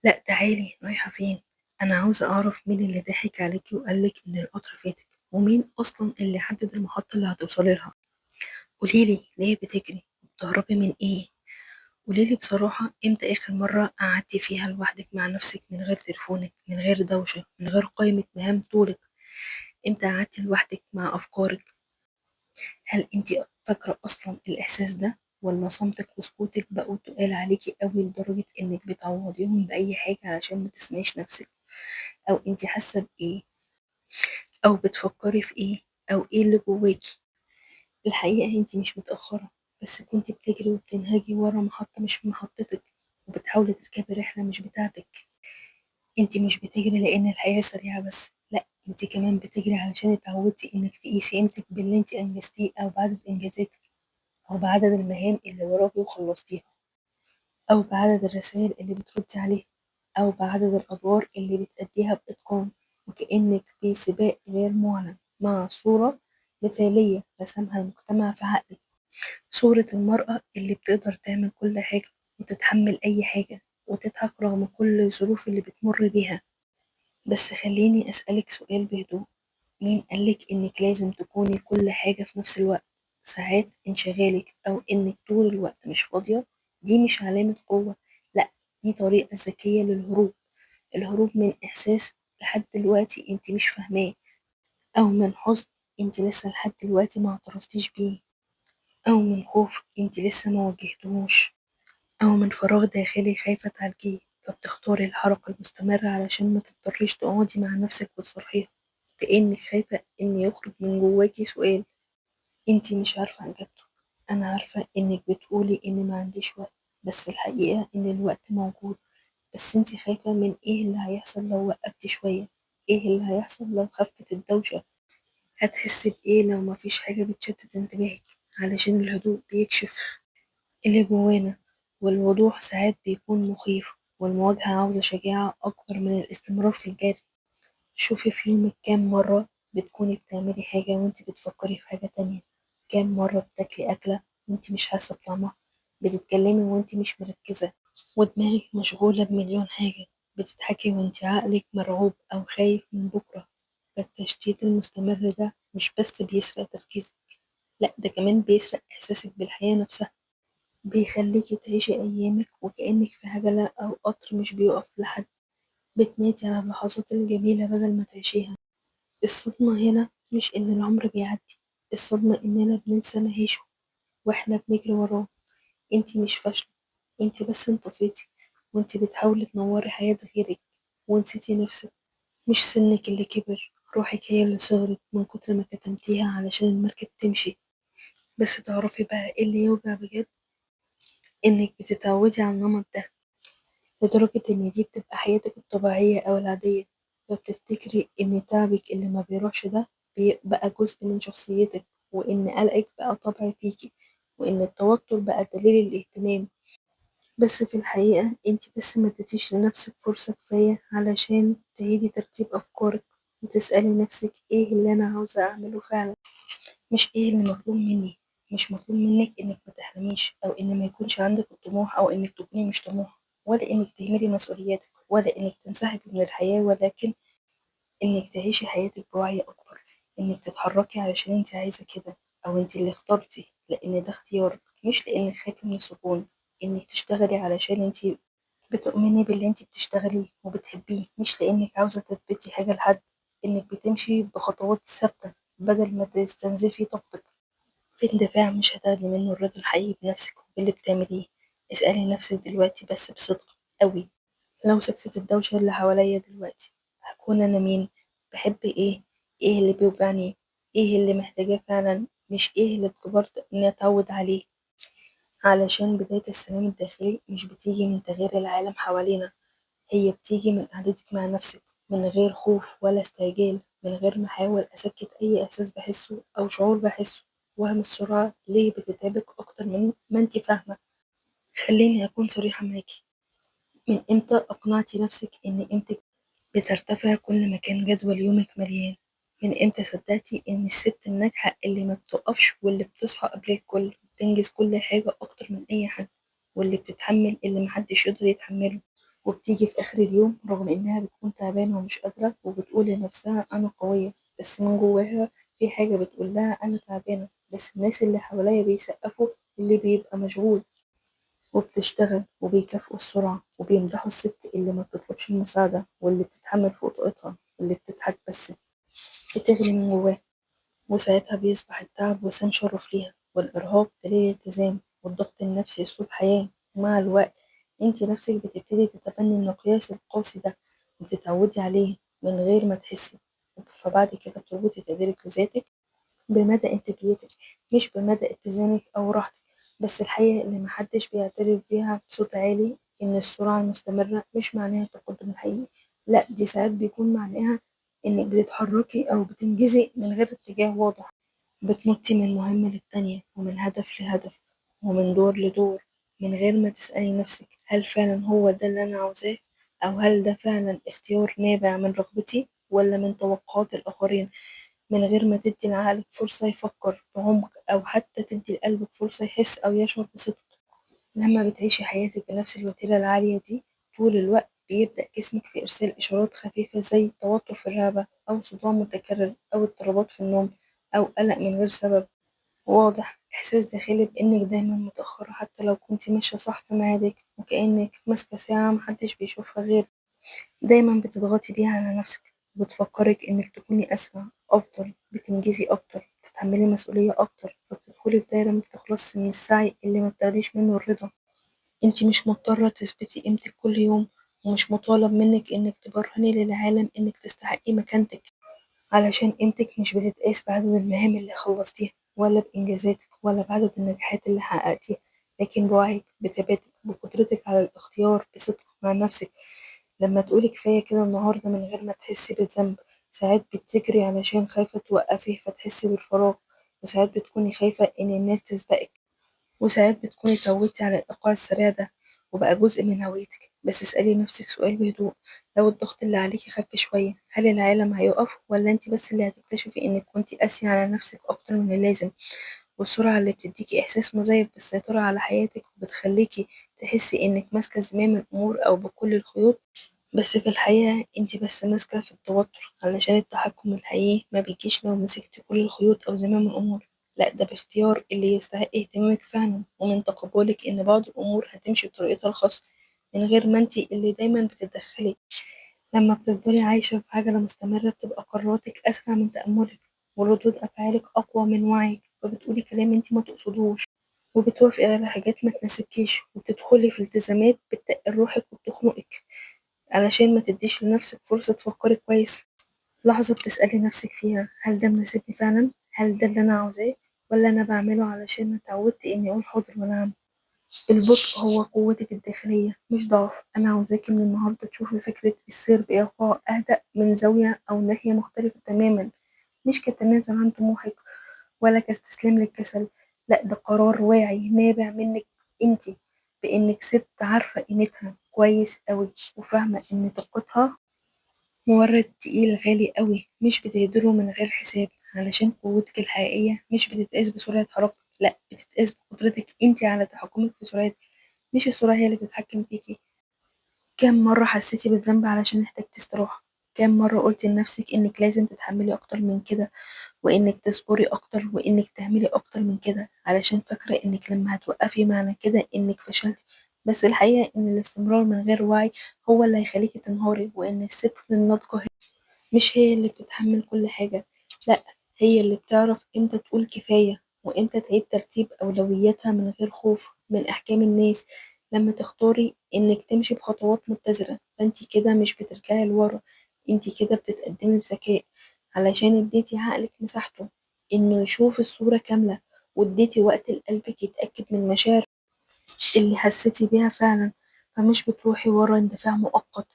لأ تعالي، رايحة فين؟ أنا عاوزة أعرف مين اللي ضحك عليكِ وقال لِك إن القطر فاتِك، ومين أصلًا اللي حدد المحطة اللي هتوصلي لها؟ قولي لي ليه بتجري؟ وبتهربي من إيه؟ قولي لي بصراحة إمتى آخر مرة قعدتِ فيها لوحدِك مع نفسِك من غير تليفونِك، من غير دوشة، من غير قايمة مهام طولِك؟ إمتى قعدتِ لوحدِك مع أفكارِك؟ هل أنتِ فاكرة أصلًا الإحساس ده، والّا صمتِك وسكوتِك بقوا تقال عليكِ أوي لدرجة إنِّك بتعوضيهم بأي حاجة علشان ما تسمعيش نفسِك؟ أو أنتِ حاسة بإيه؟ أو بتفكري في إيه؟ أو إيه اللي جواكِ؟ الحقيقة أنتِ مش متأخرة، بس كنتِ بتجري وبتنهجي ورا محطة مش محطتِك، وبتحاولي تركبي رحلة مش بتاعتِك. أنتِ مش بتجري لإن الحياة سريعة بس، لأ أنتِ كمان بتجري علشان اتعودتِ إنِّك تقيسي قيمتِك باللي أنتِ أنجزتيه أو بعدد إنجازاتِك، أو بعدد المهام اللي وراكِ وخلصتيها، أو بعدد الرسايل اللي بتردي عليها، أو بعدد الأدوار اللي بتأديها بإتقان، وكأنِك في سباق غير معلن مع صورة مثالية رسمها المجتمع في عقلِك، صورة المرأة اللي بتقدر تعمل كل حاجة وتتحمل أي حاجة وتضحك رغم كل الظروف اللي بتمر بيها. بس خليني أسألِك سؤال بهدوء، مين قالك إنِّك لازم تكوني كل حاجة في نفس الوقت؟ ساعات انشغالِك أو إنِّك طول الوقت مش فاضية دي مش علامة قوة، لأ دي طريقة ذكية للهروب، الهروب من إحساس لحد دلوقتي أنتِ مش فاهماه، أو من حزن أنتِ لسه لحد دلوقتي ما اعترفتيش بيه، أو من خوف أنتِ لسه ما واجهتيهوش، أو من فراغ داخلي خايفة تعالجيه، فبتختاري الحركة المستمرة علشان ما تضطريش تقعدي مع نفسِك وتصارحيها، كأنِك خايفة إن يخرج من جواكِ سؤال أنتِ مش عارفة إجابته. أنا عارفة إنِّك بتقولي إن ما عنديش وقت، بس الحقيقة إن الوقت موجود، بس أنتِ خايفة من إيه اللي هيحصل لو وقفتِ شوية، إيه اللي هيحصل لو خفِّت الدوشة، هتحسي بإيه لو ما فيش حاجة بتشتت انتباهِك؟ علشان الهدوء بيكشف اللي جوانا، والوضوح ساعات بيكون مخيف، والمواجهة عاوزة شجاعة أكبر من الاستمرار في الجري. شوفي في يومِك كام مرة بتكوني بتعملي حاجة وأنتِ بتفكري في حاجة تانية، كام مرة بتاكلي أكلة وأنتِ مش حاسة بطعمها، بتتكلمي وأنتِ مش مركزة، ودماغك مشغولة بمليون حاجة، بتضحكي وأنتِ عقلك مرعوب أو خايف من بكرة. فالتشتيت المستمر ده مش بس بيسرق تركيزك، لأ ده كمان بيسرق إحساسك بالحياة نفسها، بيخليكي تعيشي أيامك وكأنك في عجلة أو قطر مش بيقف لحد، بتماتي على اللحظات الجميلة بدل ما تعيشيها. الصدمة هنا مش إن العمر بيعدي، الصدمة إننا بننسى نعيشه وإحنا بنجري وراه. أنتِ مش فاشلة، أنتِ بس انطفيتي وأنتِ بتحاولي تنوري حياة غيرك ونسيتي نفسك. مش سنك اللي كبر، روحك هي اللي صغرت من كتر ما كتمتيها علشان المركب تمشي. بس تعرفي بقى إيه اللي يوجع بجد؟ إنك بتتعودي على النمط ده لدرجة إن دي بتبقى حياتك الطبيعية أو العادية، فبتفتكري إن تعبك اللي ما بيروحش ده بقى جزء من شخصيتك، وإن قلقك بقى طبع فيكي، وإن التوتر بقى دليل الاهتمام. بس في الحقيقة أنتِ بس ما اديتيش لنفسك فرصة كفاية علشان تعيدي ترتيب أفكارك وتسألي نفسك إيه اللي أنا عاوزة أعمله فعلا، مش إيه اللي مطلوب مني. مش مطلوب منك إنك ما تحلميش، أو إن ما يكونش عندك الطموح، أو إنك تكوني مش طموحة، ولا إنك تهملي مسؤولياتك، ولا إنك تنسحبي من الحياة، ولكن إنك تعيشي حياتك بوعي أكبر، إنك تتحركي علشان أنتِ عايزة كده، أو أنتِ اللي اخترتي لأن ده اختيارك، مش لأنك خايفة من السكون. إنك تشتغلي علشان أنتِ بتؤمني باللي أنتِ بتشتغليه وبتحبيه، مش لأنك عاوزة تثبتي حاجة لحد. إنك بتمشي بخطوات ثابتة بدل ما تستنزفي طاقتك في اندفاع مش هتاخدي منه الرضا الحقيقي بنفسك وباللي بتعمليه. اسألي نفسك دلوقتي بس بصدق قوي، لو سكتت الدوشة اللي حواليا دلوقتي هكون أنا مين؟ بحب إيه؟ إيه اللي بيوجعني؟ إيه اللي محتاجاه فعلا؟ مش إيه اللي اتجبرت إني أتعود عليه. علشان بداية السلام الداخلي مش بتيجي من تغيير العالم حوالينا، هي بتيجي من قعدتك مع نفسك من غير خوف ولا استعجال، من غير ما أحاول أسكت أي إحساس بحسه أو شعور بحسه. وهم السرعة ليه بتتعبك أكتر من ما أنت فاهمة؟ خليني أكون صريحة معاكي، من إمتى أقنعتي نفسك إن قيمتك بترتفع كل ما كان جدول يومك مليان؟ من إمتى صدقتي إن الست الناجحة اللي ما بتقفش واللي بتصحى قبل الكل وبتنجز كل حاجة أكتر من أي حد واللي بتتحمل اللي محدش يقدر يتحمله؟ وبتيجي في آخر اليوم رغم إنها بتكون تعبانة ومش قادرة، وبتقول لنفسها أنا قوية، بس من جواها في حاجة بتقول لها أنا تعبانة، بس الناس اللي حواليا بيسقفوا اللي بيبقى مشغول وبتشتغل، وبيكافئوا السرعة، وبيمدحوا الست اللي ما بتطلبش المساعدة، واللي بتتحمل فوق طاقتها، واللي بتضحك بس بتغلي من جواها. وساعتها بيصبح التعب وسام شرف ليها، والإرهاق دليل التزام، والضغط النفسي أسلوب حياة. ومع الوقت انت نفسك بتبتدي تتبني المقياس القاسي ده وبتتعودي عليه من غير ما تحسي. فبعد كده بتربطي تقديرك لذاتك بمدى انتاجيتك، مش بمدى اتزانك أو راحتك. بس الحقيقة اللي محدش بيعترف بيها بصوت عالي إن السرعة المستمرة مش معناها التقدم الحقيقي، لا، دي ساعات بيكون معناها إنك بتتحركي أو بتنجزي من غير اتجاه واضح، بتنطي من مهمة للتانية، ومن هدف لهدف، ومن دور لدور، من غير ما تسألي نفسك هل فعلا هو ده اللي أنا عاوزاه، أو هل ده فعلا اختيار نابع من رغبتي ولا من توقعات الآخرين، من غير ما تدي لعقلك فرصة يفكر بعمق، أو حتى تدي لقلبك فرصة يحس أو يشعر بصدق. لما بتعيشي حياتك بنفس الوتيرة العالية دي طول الوقت، بيبدأ جسمك في إرسال إشارات خفيفة زي توتر في الرقبة، أو صداع متكرر، أو اضطرابات في النوم، أو قلق من غير سبب واضح، إحساس داخلي بإنك دايما متأخرة حتى لو كنت ماشية صح في ميعادك، وكأنك ماسكة ساعة محدش بيشوفها غيرك، دايما بتضغطي بيها على نفسك، وبتفكرك إنك تكوني أسرع، أفضل، بتنجزي أكتر، بتتحملي مسؤولية أكتر، فبتدخلي في دايرة ما بتخلصش من السعي اللي ما بتاخديش منه الرضا. انتي مش مضطرة تثبتي قيمتك كل يوم، ومش مطالب منك إنك تبرهني للعالم إنك تستحقي مكانتك، علشان قيمتك مش بتتقاس بعدد المهام اللي خلصتيها، ولا بإنجازاتك، ولا بعدد النجاحات اللي حققتيها، لكن بوعيك، بثباتك، بقدرتك على الاختيار بصدق مع نفسك. لما تقولي كفاية كده النهاردة من غير ما تحسي بالذنب، ساعات بتجري علشان خايفة توقفي فتحسي بالفراغ، وساعات بتكوني خايفة إن الناس تسبقك، وساعات بتكوني اتعودتي على الإيقاع السريع ده وبقى جزء من هويتك. بس اسألي نفسك سؤال بهدوء، لو الضغط اللي عليكي خف شوية، هل العالم هيقف، ولا انت بس اللي هتكتشفي انك كنتي قاسية على نفسك اكتر من اللازم؟ والسرعة اللي بتديكي احساس مزيف بالسيطرة على حياتك، وبتخليكي تحسي انك ماسكة زمام الامور او بكل الخيوط، بس في الحقيقة انت بس ماسكة في التوتر، علشان التحكم الحقيقي ما بيجيش لو مسكتي كل الخيوط او زمام الامور، لا، ده باختيار اللي يستحق اهتمامك فعلا، ومن تقبلك ان بعض الامور هتمشي بطريقتها الخاصة من غير ما انت اللي دايما بتتدخلي. لما بتفضلي عايشة في عجلة مستمرة، بتبقى قراراتك أسرع من تأملك، وردود أفعالك أقوى من وعيك، فبتقولي كلام انت ما تقصدوش، وبتوافقي على حاجات ما تناسبكيش، وبتدخلي في التزامات بتتقل روحك وبتخنقك، علشان ما تديش لنفسك فرصة تفكري كويس. لحظة بتسألي نفسك فيها هل ده مناسبني فعلا؟ هل ده اللي أنا عاوزاه؟ ولا أنا بعمله علشان اتعودت إني أقول حاضر ونعم؟ البطء هو قوتك الداخلية مش ضعف. أنا عاوزاكي من النهاردة تشوفي فكرة السير بإيقاع أهدأ من زاوية أو ناحية مختلفة تماما، مش كتنازل عن طموحك ولا كاستسلام للكسل، لا، ده قرار واعي نابع منك انتي، بإنك ست عارفة قيمتها كويس قوي، وفاهمة إن طاقتها مورد تقيل غالي قوي، مش بتهدره من غير حساب، علشان قوتك الحقيقية مش بتتقاس بسرعة حركتك، لا، بتتقاس بقدرتك انتي على تحكمك في سرعتك، مش السرعة هي اللي بتتحكم فيكي. كم مرة حسيتي بالذنب علشان احتاجتي استراحة؟ كم مرة قلتي لنفسك انك لازم تتحملي اكتر من كده، وانك تصبري اكتر، وانك تعملي اكتر من كده، علشان فاكرة انك لما هتوقفي معنى كده انك فشلتي؟ بس الحقيقة ان الاستمرار من غير وعي هو اللي هيخليكي تنهاري، وان الست الناضجة مش هي اللي بتتحمل كل حاجة، لا، هي اللي بتعرف امتى تقول كفاية، وامتى تعيد ترتيب اولوياتها من غير خوف من احكام الناس. لما تختاري انك تمشي بخطوات متزنة، فانتي كده مش بترجعي لورا، انتي كده بتتقدمي بذكاء، علشان اديتي عقلك مساحته انه يشوف الصورة كاملة، واديتي وقت لقلبك يتأكد من المشاعر اللي حسيتي بيها فعلا. فمش بتروحي ورا اندفاع مؤقت،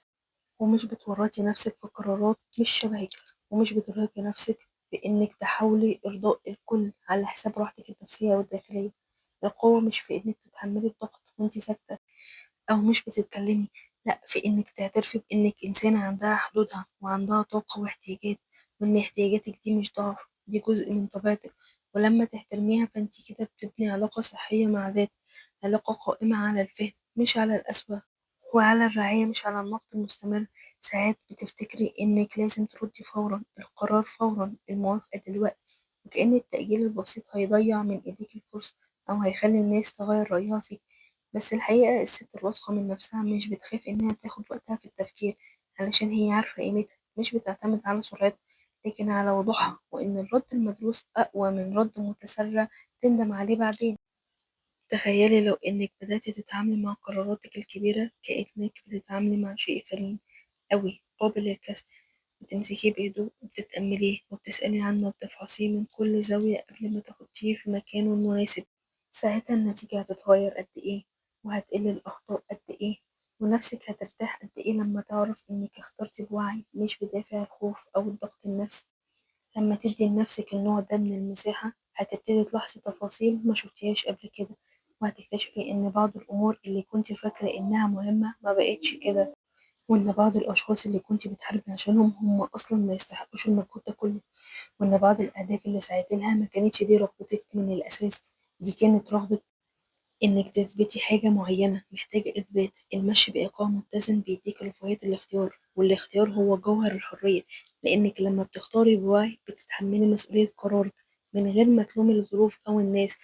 ومش بتورطي نفسك في قرارات مش شبهك، ومش بترهقي نفسك بإنك تحاولي إرضاء الكل على حساب راحتك النفسية والداخلية. القوة مش في إنك تتحملي الضغط وانتي ساكتة أو مش بتتكلمي، لأ، في إنك تعترفي بإنك إنسانة عندها حدودها وعندها طاقة واحتياجات، وإن احتياجاتك دي مش ضعف، دي جزء من طبيعتك، ولما تحترميها فانتي كده بتبني علاقة صحية مع ذاتك، علاقة قائمة على الفهم مش على القسوة. وعلى الرعاية مش على النقد المستمر. ساعات بتفتكري إنك لازم تردي فورا، القرار فورا، الموافقة دلوقتي، وكأن التأجيل البسيط هيضيع من إيديك الفرصة أو هيخلي الناس تغير رأيها فيك. بس الحقيقة الست الواثقة من نفسها مش بتخاف إنها تاخد وقتها في التفكير، علشان هي عارفة قيمتها، مش بتعتمد على سرعتها لكن على وضوحها، وإن الرد المدروس أقوى من رد متسرع تندم عليه بعدين. تخيلي لو إنك بدأتي تتعاملي مع قراراتك الكبيرة كأنك بتتعاملي مع شيء ثمين أوي قابل للكسر، بتمسكيه بهدوء وبتتأمليه وبتسألي عنه وبتفحصيه من كل زاوية قبل ما تحطيه في مكانه المناسب. ساعتها النتيجة هتتغير قد إيه، وهتقل الأخطاء قد إيه، ونفسك هترتاح قد إيه لما تعرف إنك اخترتي بوعي مش بدافع الخوف أو الضغط النفسي. لما تدي لنفسك النوع ده من المساحة هتبتدي تلاحظي تفاصيل ما شفتيهاش قبل كده، وهتكتشفي إن بعض الأمور اللي كنت فاكرة إنها مهمة ما بقتش كده، وإن بعض الأشخاص اللي كنت بتحاربي عشانهم هم أصلا ما يستحقوش المجهود ده كله، وإن بعض الأهداف اللي سعيتي لها ما كانتش دي رغبتك من الأساس، دي كانت رغبة إنك تثبتي حاجة معينة محتاجة إثبات. المشي بإيقاع متزن بيديك رفاهية الاختيار، والاختيار هو جوهر الحرية، لأنك لما بتختاري بوعي بتتحملي مسؤولية قرارك من غير ما تلومي الظروف أو الناس،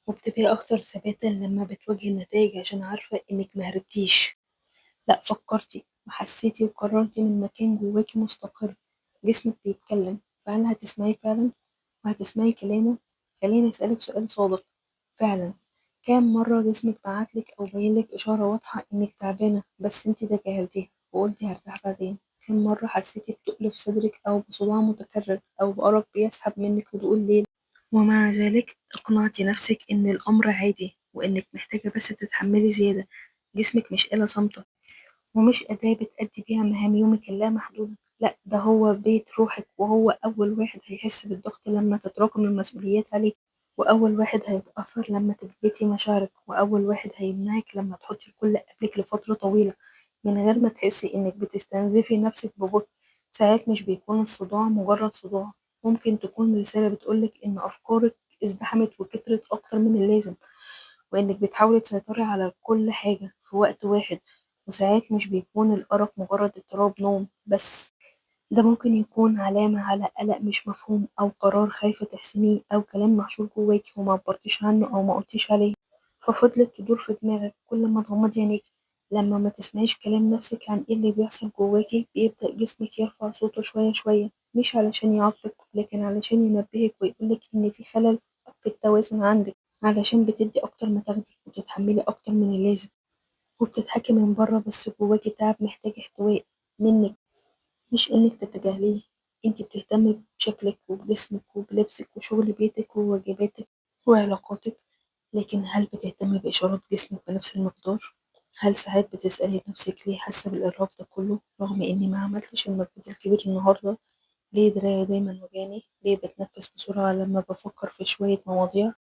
وبتبقي أكثر ثباتا لما بتواجهي النتائج عشان عارفة إنك ما هربتيش، لأ فكرتي وحسيتي وقررتي من مكان جواكي مستقر. جسمك بيتكلم، فهل هتسمعيه فعلا وهتسمعي كلامه؟ خليني أسألك سؤال صادق فعلا، كام مرة جسمك بعتلك أو بينلك إشارة واضحة إنك تعبانة بس انتي تجاهلتيها وقلتي هرتاح بعدين؟ كام مرة حسيتي بتقل في صدرك أو بصداع متكرر أو بأرق بيسحب منك هدوء الليل، ومع ذلك اقنعتي نفسك إن الأمر عادي وإنك محتاجة بس تتحملي زيادة؟ جسمك مش آلة صامتة ومش أداة بتأدي بيها مهام يومك اللامحدودة، لأ ده هو بيت روحك، وهو أول واحد هيحس بالضغط لما تتراكم المسؤوليات عليك، وأول واحد هيتأثر لما تثبتي مشاعرك، وأول واحد هيمنعك لما تحطي الكل قبلك لفترة طويلة من غير ما تحسي إنك بتستنزفي نفسك ببطء. ساعات مش بيكون الصداع مجرد صداع، ممكن تكون رسالة بتقولك إن أفكارك ازدحمت وكترت أكتر من اللازم، وإنك بتحاولي تسيطري على كل حاجة في وقت واحد. وساعات مش بيكون الأرق مجرد اضطراب نوم بس، ده ممكن يكون علامة على قلق مش مفهوم، أو قرار خايفة تحسميه، أو كلام محشور جواكي وما عبرتيش عنه أو ما قلتيش عليه، ففضلت تدور في دماغك كل ما تغمضي عينيكي. لما ما تسمعيش كلام نفسك عن ايه اللي بيحصل جواكي بيبدأ جسمك يرفع صوته شوية شوية، مش علشان يعاقبك لكن علشان ينبهك ويقولك إن في خلل في التوازن عندك، علشان بتدي أكتر ما تاخدي وبتتحملي أكتر من اللازم، وبتضحكي من بره بس جواكي تعب محتاج احتواء منك، مش إنك تتجاهليه. انتي بتهتمي بشكلك وبجسمك وبلبسك وشغل بيتك وواجباتك وعلاقاتك، لكن هل بتهتمي بإشارات جسمك بنفس المقدار؟ هل ساعات بتسألي نفسك ليه حاسة بالإرهاق ده كله رغم إني ما عملتش المجهود الكبير النهاردة؟ ليه دراعي دايما وجعني؟ ليه بتنفس بسرعة لما بفكر في شوية مواضيع؟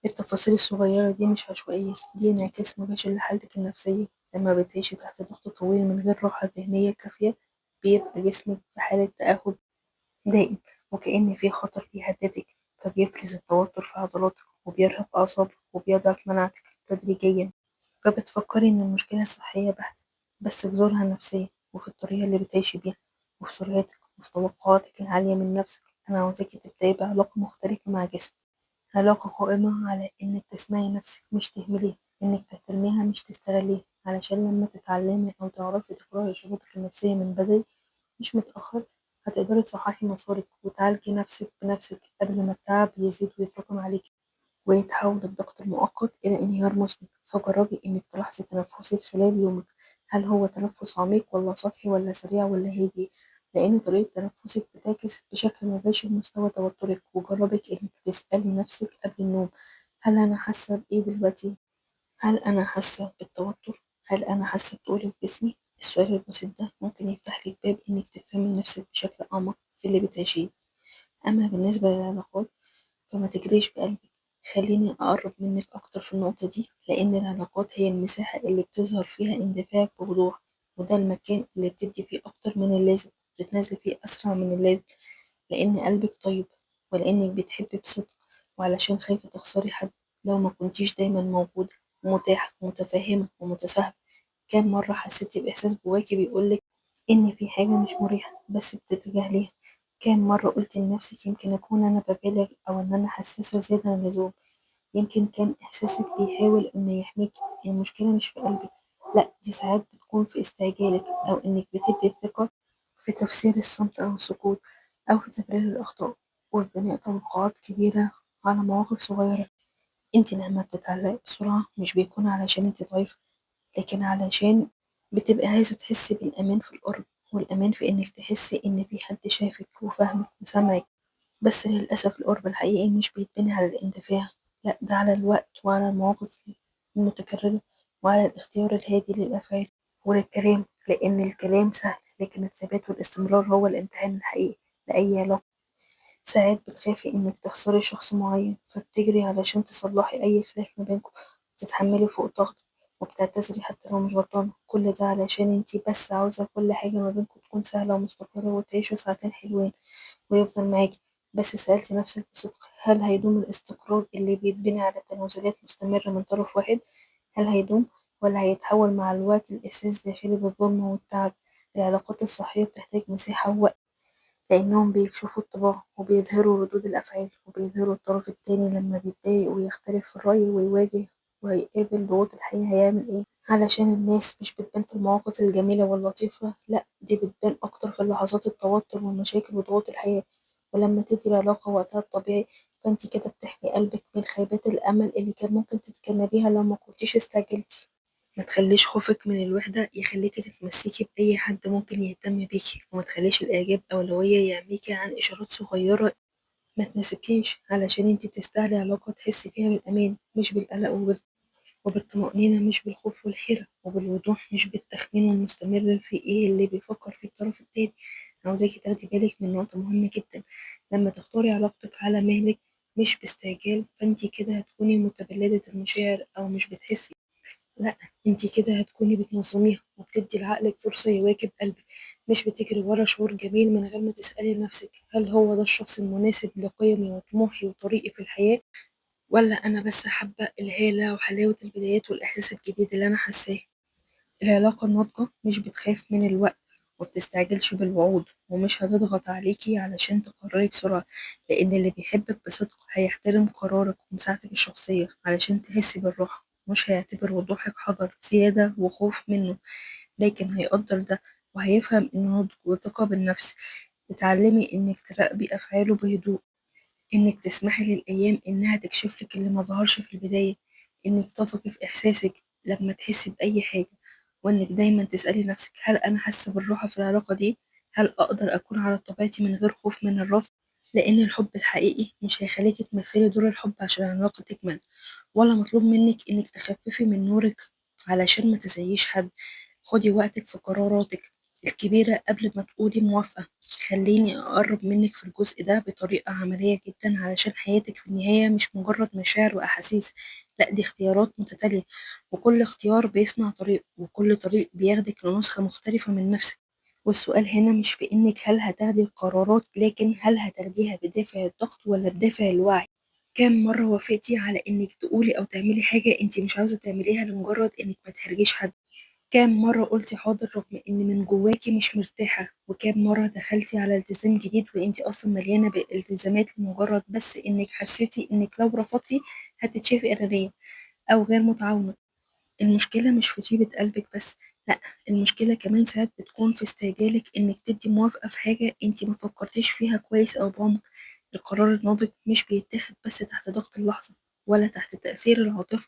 التفاصيل الصغيرة دي مش عشوائية، دي انعكاس مباشر لحالتك النفسية. لما بتعيشي تحت ضغط طويل من غير راحة ذهنية كافية بيبقى جسمك في حالة تأهب دائم، وكأن في خطر بيهددك، فبيفرز التوتر في عضلاتك وبيرهق أعصابك وبيضعف مناعتك تدريجيا. فبتفكري إن المشكلة صحية بحتة، بس جذورها نفسية، وفي الطريقة اللي بتعيشي بيها، وفي سرعتك، وفي توقعاتك العالية من نفسك. أنا عاوزاكي تبدأي بعلاقة مختلفة مع جسمك، علاقة قائمة على إنك تسمعي نفسك مش تهمليها، إنك تحترميها مش تستغليها، علشان لما تتعلمي أو تعرفي تقرأي إشاراتك النفسية من بدري مش متأخر هتقدري تصححي مسارك وتعالجي نفسك بنفسك قبل ما التعب يزيد ويتراكم عليكي ويتحول الضغط المؤقت إلى انهيار مزمن. فجربي إنك تلاحظي تنفسك خلال يومك، هل هو تنفس عميق ولا سطحي ولا سريع ولا هادي؟ لأن طريقة تنفسك بتعكس بشكل مباشر مستوى توترك. وجربي إنك تسألي نفسك قبل النوم، هل أنا حاسة بإيه دلوقتي؟ هل أنا حاسة بالتوتر؟ هل أنا حاسة بتقل في جسمي؟ السؤال البسيط ده ممكن يفتح لك باب إنك تفهمي نفسك بشكل أعمق في اللي بتعيشيه. أما بالنسبة للعلاقات فما تجريش بقلبك، خليني أقرب منك أكتر في النقطة دي، لأن العلاقات هي المساحة اللي بتظهر فيها اندفاعك بوضوح، وده المكان اللي بتدي فيه أكتر من اللازم، بتتنازلي فيه أسرع من اللازم، لأن قلبك طيب ولأنك بتحبي بصدق، وعلشان خايفة تخسري حد لو ما كنتيش دايما موجودة ومتاحة ومتفهمة ومتساهلة. كام مرة حسيتي بإحساس جواكي بيقولك إن في حاجة مش مريحة بس بتتجاهليها؟ كام مرة قلتي لنفسك يمكن أكون أنا ببالغ أو إن أنا حساسة زيادة عن اللزوم؟ يمكن كان إحساسك بيحاول إنه يحميكي. المشكلة مش في قلبك، لأ، دي ساعات بتكون في استعجالك، أو إنك بتدي الثقة في تفسير الصمت أو السكوت، أو في تبرير الأخطاء، وفي بناء توقعات كبيرة على مواقف صغيرة. انت لما بتتعلقي بسرعة مش بيكون علشان انت ضعيفة، لكن علشان بتبقي عايزة تحسي بالأمان في القرب، والأمان في إنك تحسي إن في حد شايفك وفاهمك وسامعك. بس للأسف القرب الحقيقي مش بيتبني على الاندفاع، لأ، ده على الوقت وعلى المواقف المتكررة وعلى الاختيار الهادي للأفعال وللكلام، لأن الكلام سهل لكن الثبات والاستمرار هو الامتحان الحقيقي لأي علاقة. ساعات بتخافي إنك تخسري شخص معين، فبتجري علشان تصلحي أي خلاف ما بينكم، وتتحملي فوق طاقتك، وبتعتذري حتى لو مش غلطانة. كل ده علشان انتي بس عاوزة كل حاجة ما بينكم تكون سهلة ومستقرة وتعيشوا ساعتين حلوين ويفضل معاكي. بس سألتي نفسك بصدق، هل هيدوم الاستقرار اللي بيتبني على تنازلات مستمرة من طرف واحد؟ هل هيدوم ولا هيتحول مع الوقت لإحساس داخلي بالظلم والتعب؟ العلاقات الصحية بتحتاج مساحة ووقت، لأنهم بيكشفوا الطباع وبيظهروا ردود الأفعال، وبيظهروا الطرف التاني لما بيتضايق ويختلف في الرأي ويواجه وهيقابل ضغوط الحياة هيعمل إيه. علشان الناس مش بتبان في المواقف الجميلة واللطيفة، لأ، دي بتبان أكتر في لحظات التوتر والمشاكل وضغوط الحياة. ولما تدي العلاقة وقتها الطبيعي، فأنت كده بتحمي قلبك من خيبات الأمل اللي كان ممكن تتجنبيها لو ما كنتيش استعجلتي. ما تخليش خوفك من الوحدة يخليكي تتمسكي بأي حد ممكن يهتم بيكي، وما تخليش الإعجاب أولوية يعميكي عن إشارات صغيرة ما تناسبكيش، علشان انتي تستاهلي علاقة تحسي فيها بالأمان مش بالقلق، وبالطمأنينة مش بالخوف والحيرة، وبالوضوح مش بالتخمين المستمر في ايه اللي بيفكر فيه الطرف التاني. عاوزاكي تاخدي بالك من نقطة مهمة جدا، لما تختاري علاقتك على مهلك مش باستعجال، فانتي كده هتكوني متبلدة المشاعر أو مش بتحسي، لا، انتي كده هتكوني بتنظميها وبتدي لعقلك فرصة يواكب قلبك، مش بتجري ورا شعور جميل من غير ما تسألي نفسك هل هو ده الشخص المناسب لقيمي وطموحي وطريقي في الحياة، ولا أنا بس حابة الهالة وحلاوة البدايات والإحساس الجديد اللي أنا حاساه. العلاقة الناضجة مش بتخاف من الوقت، وبتستعجلش بالوعود، ومش هتضغط عليكي علشان تقرري بسرعة، لأن اللي بيحبك بصدق هيحترم قرارك ومساحتك الشخصية علشان تحسي بالراحة، مش هيعتبر وضوحك حذر زيادة وخوف منه، لكن هيقدر ده وهيفهم إنه نضج وثقة بالنفس. اتعلمي إنك تراقبي أفعاله بهدوء، إنك تسمحي للأيام إنها تكشفلك اللي ما ظهرش في البداية، إنك تثقي في إحساسك لما تحسي بأي حاجة، وإنك دايما تسألي نفسك هل أنا حاسة بالراحة في العلاقة دي؟ هل أقدر أكون على طبيعتي من غير خوف من الرفض؟ لأن الحب الحقيقي مش هيخليكي تمثلي دور الحب عشان العلاقة تكمل، ولا مطلوب منك إنك تخففي من نورك علشان ما تزعجيش حد. خدي وقتك في قراراتك الكبيرة قبل ما تقولي موافقة. خليني أقرب منك في الجزء ده بطريقة عملية جدا، علشان حياتك في النهاية مش مجرد مشاعر وأحاسيس، لا، دي اختيارات متتالية، وكل اختيار بيصنع طريق، وكل طريق بياخدك لنسخة مختلفة من نفسك. والسؤال هنا مش في إنك هل هتاخدي القرارات، لكن هل هتاخديها بدافع الضغط ولا بدافع الوعي. كام مرة وافقتي على إنك تقولي أو تعملي حاجة أنت مش عاوزة تعمليها لمجرد إنك ما تحرجيش حد؟ كام مرة قلتي حاضر رغم إن من جواكي مش مرتاحة؟ وكام مرة دخلتي على التزام جديد وإنتي أصلا مليانة بالالتزامات لمجرد بس إنك حسيتي إنك لو رفضتي هتتشافي أنانية أو غير متعاونة؟ المشكلة مش في طيبة قلبك بس، لأ، المشكلة كمان ساعات بتكون في استعجالك إنك تدي موافقة في حاجة إنتي ما فكرتيش فيها كويس أو بعمق. القرار الناضج مش بيتاخد بس تحت ضغط اللحظة، ولا تحت تأثير العاطفة،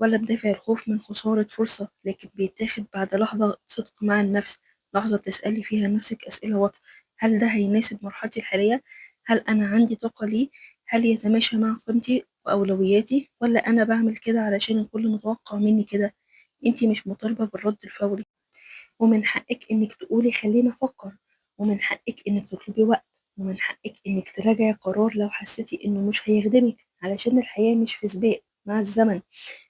ولا بدافع الخوف من خسارة فرصة، لكن بيتاخد بعد لحظة صدق مع النفس، لحظة بتسألي فيها نفسك أسئلة واضحة: هل ده هيناسب مرحلتي الحالية؟ هل أنا عندي طاقة ليه؟ هل يتماشى مع قيمتي وأولوياتي؟ ولا أنا بعمل كده علشان الكل متوقع مني كده؟ انتي مش مطالبة بالرد الفوري، ومن حقك انك تقولي خلينا افكر، ومن حقك انك تطلبي وقت، ومن حقك انك تراجعي قرار لو حسيتي انه مش هيخدمك، علشان الحياة مش في سباق مع الزمن،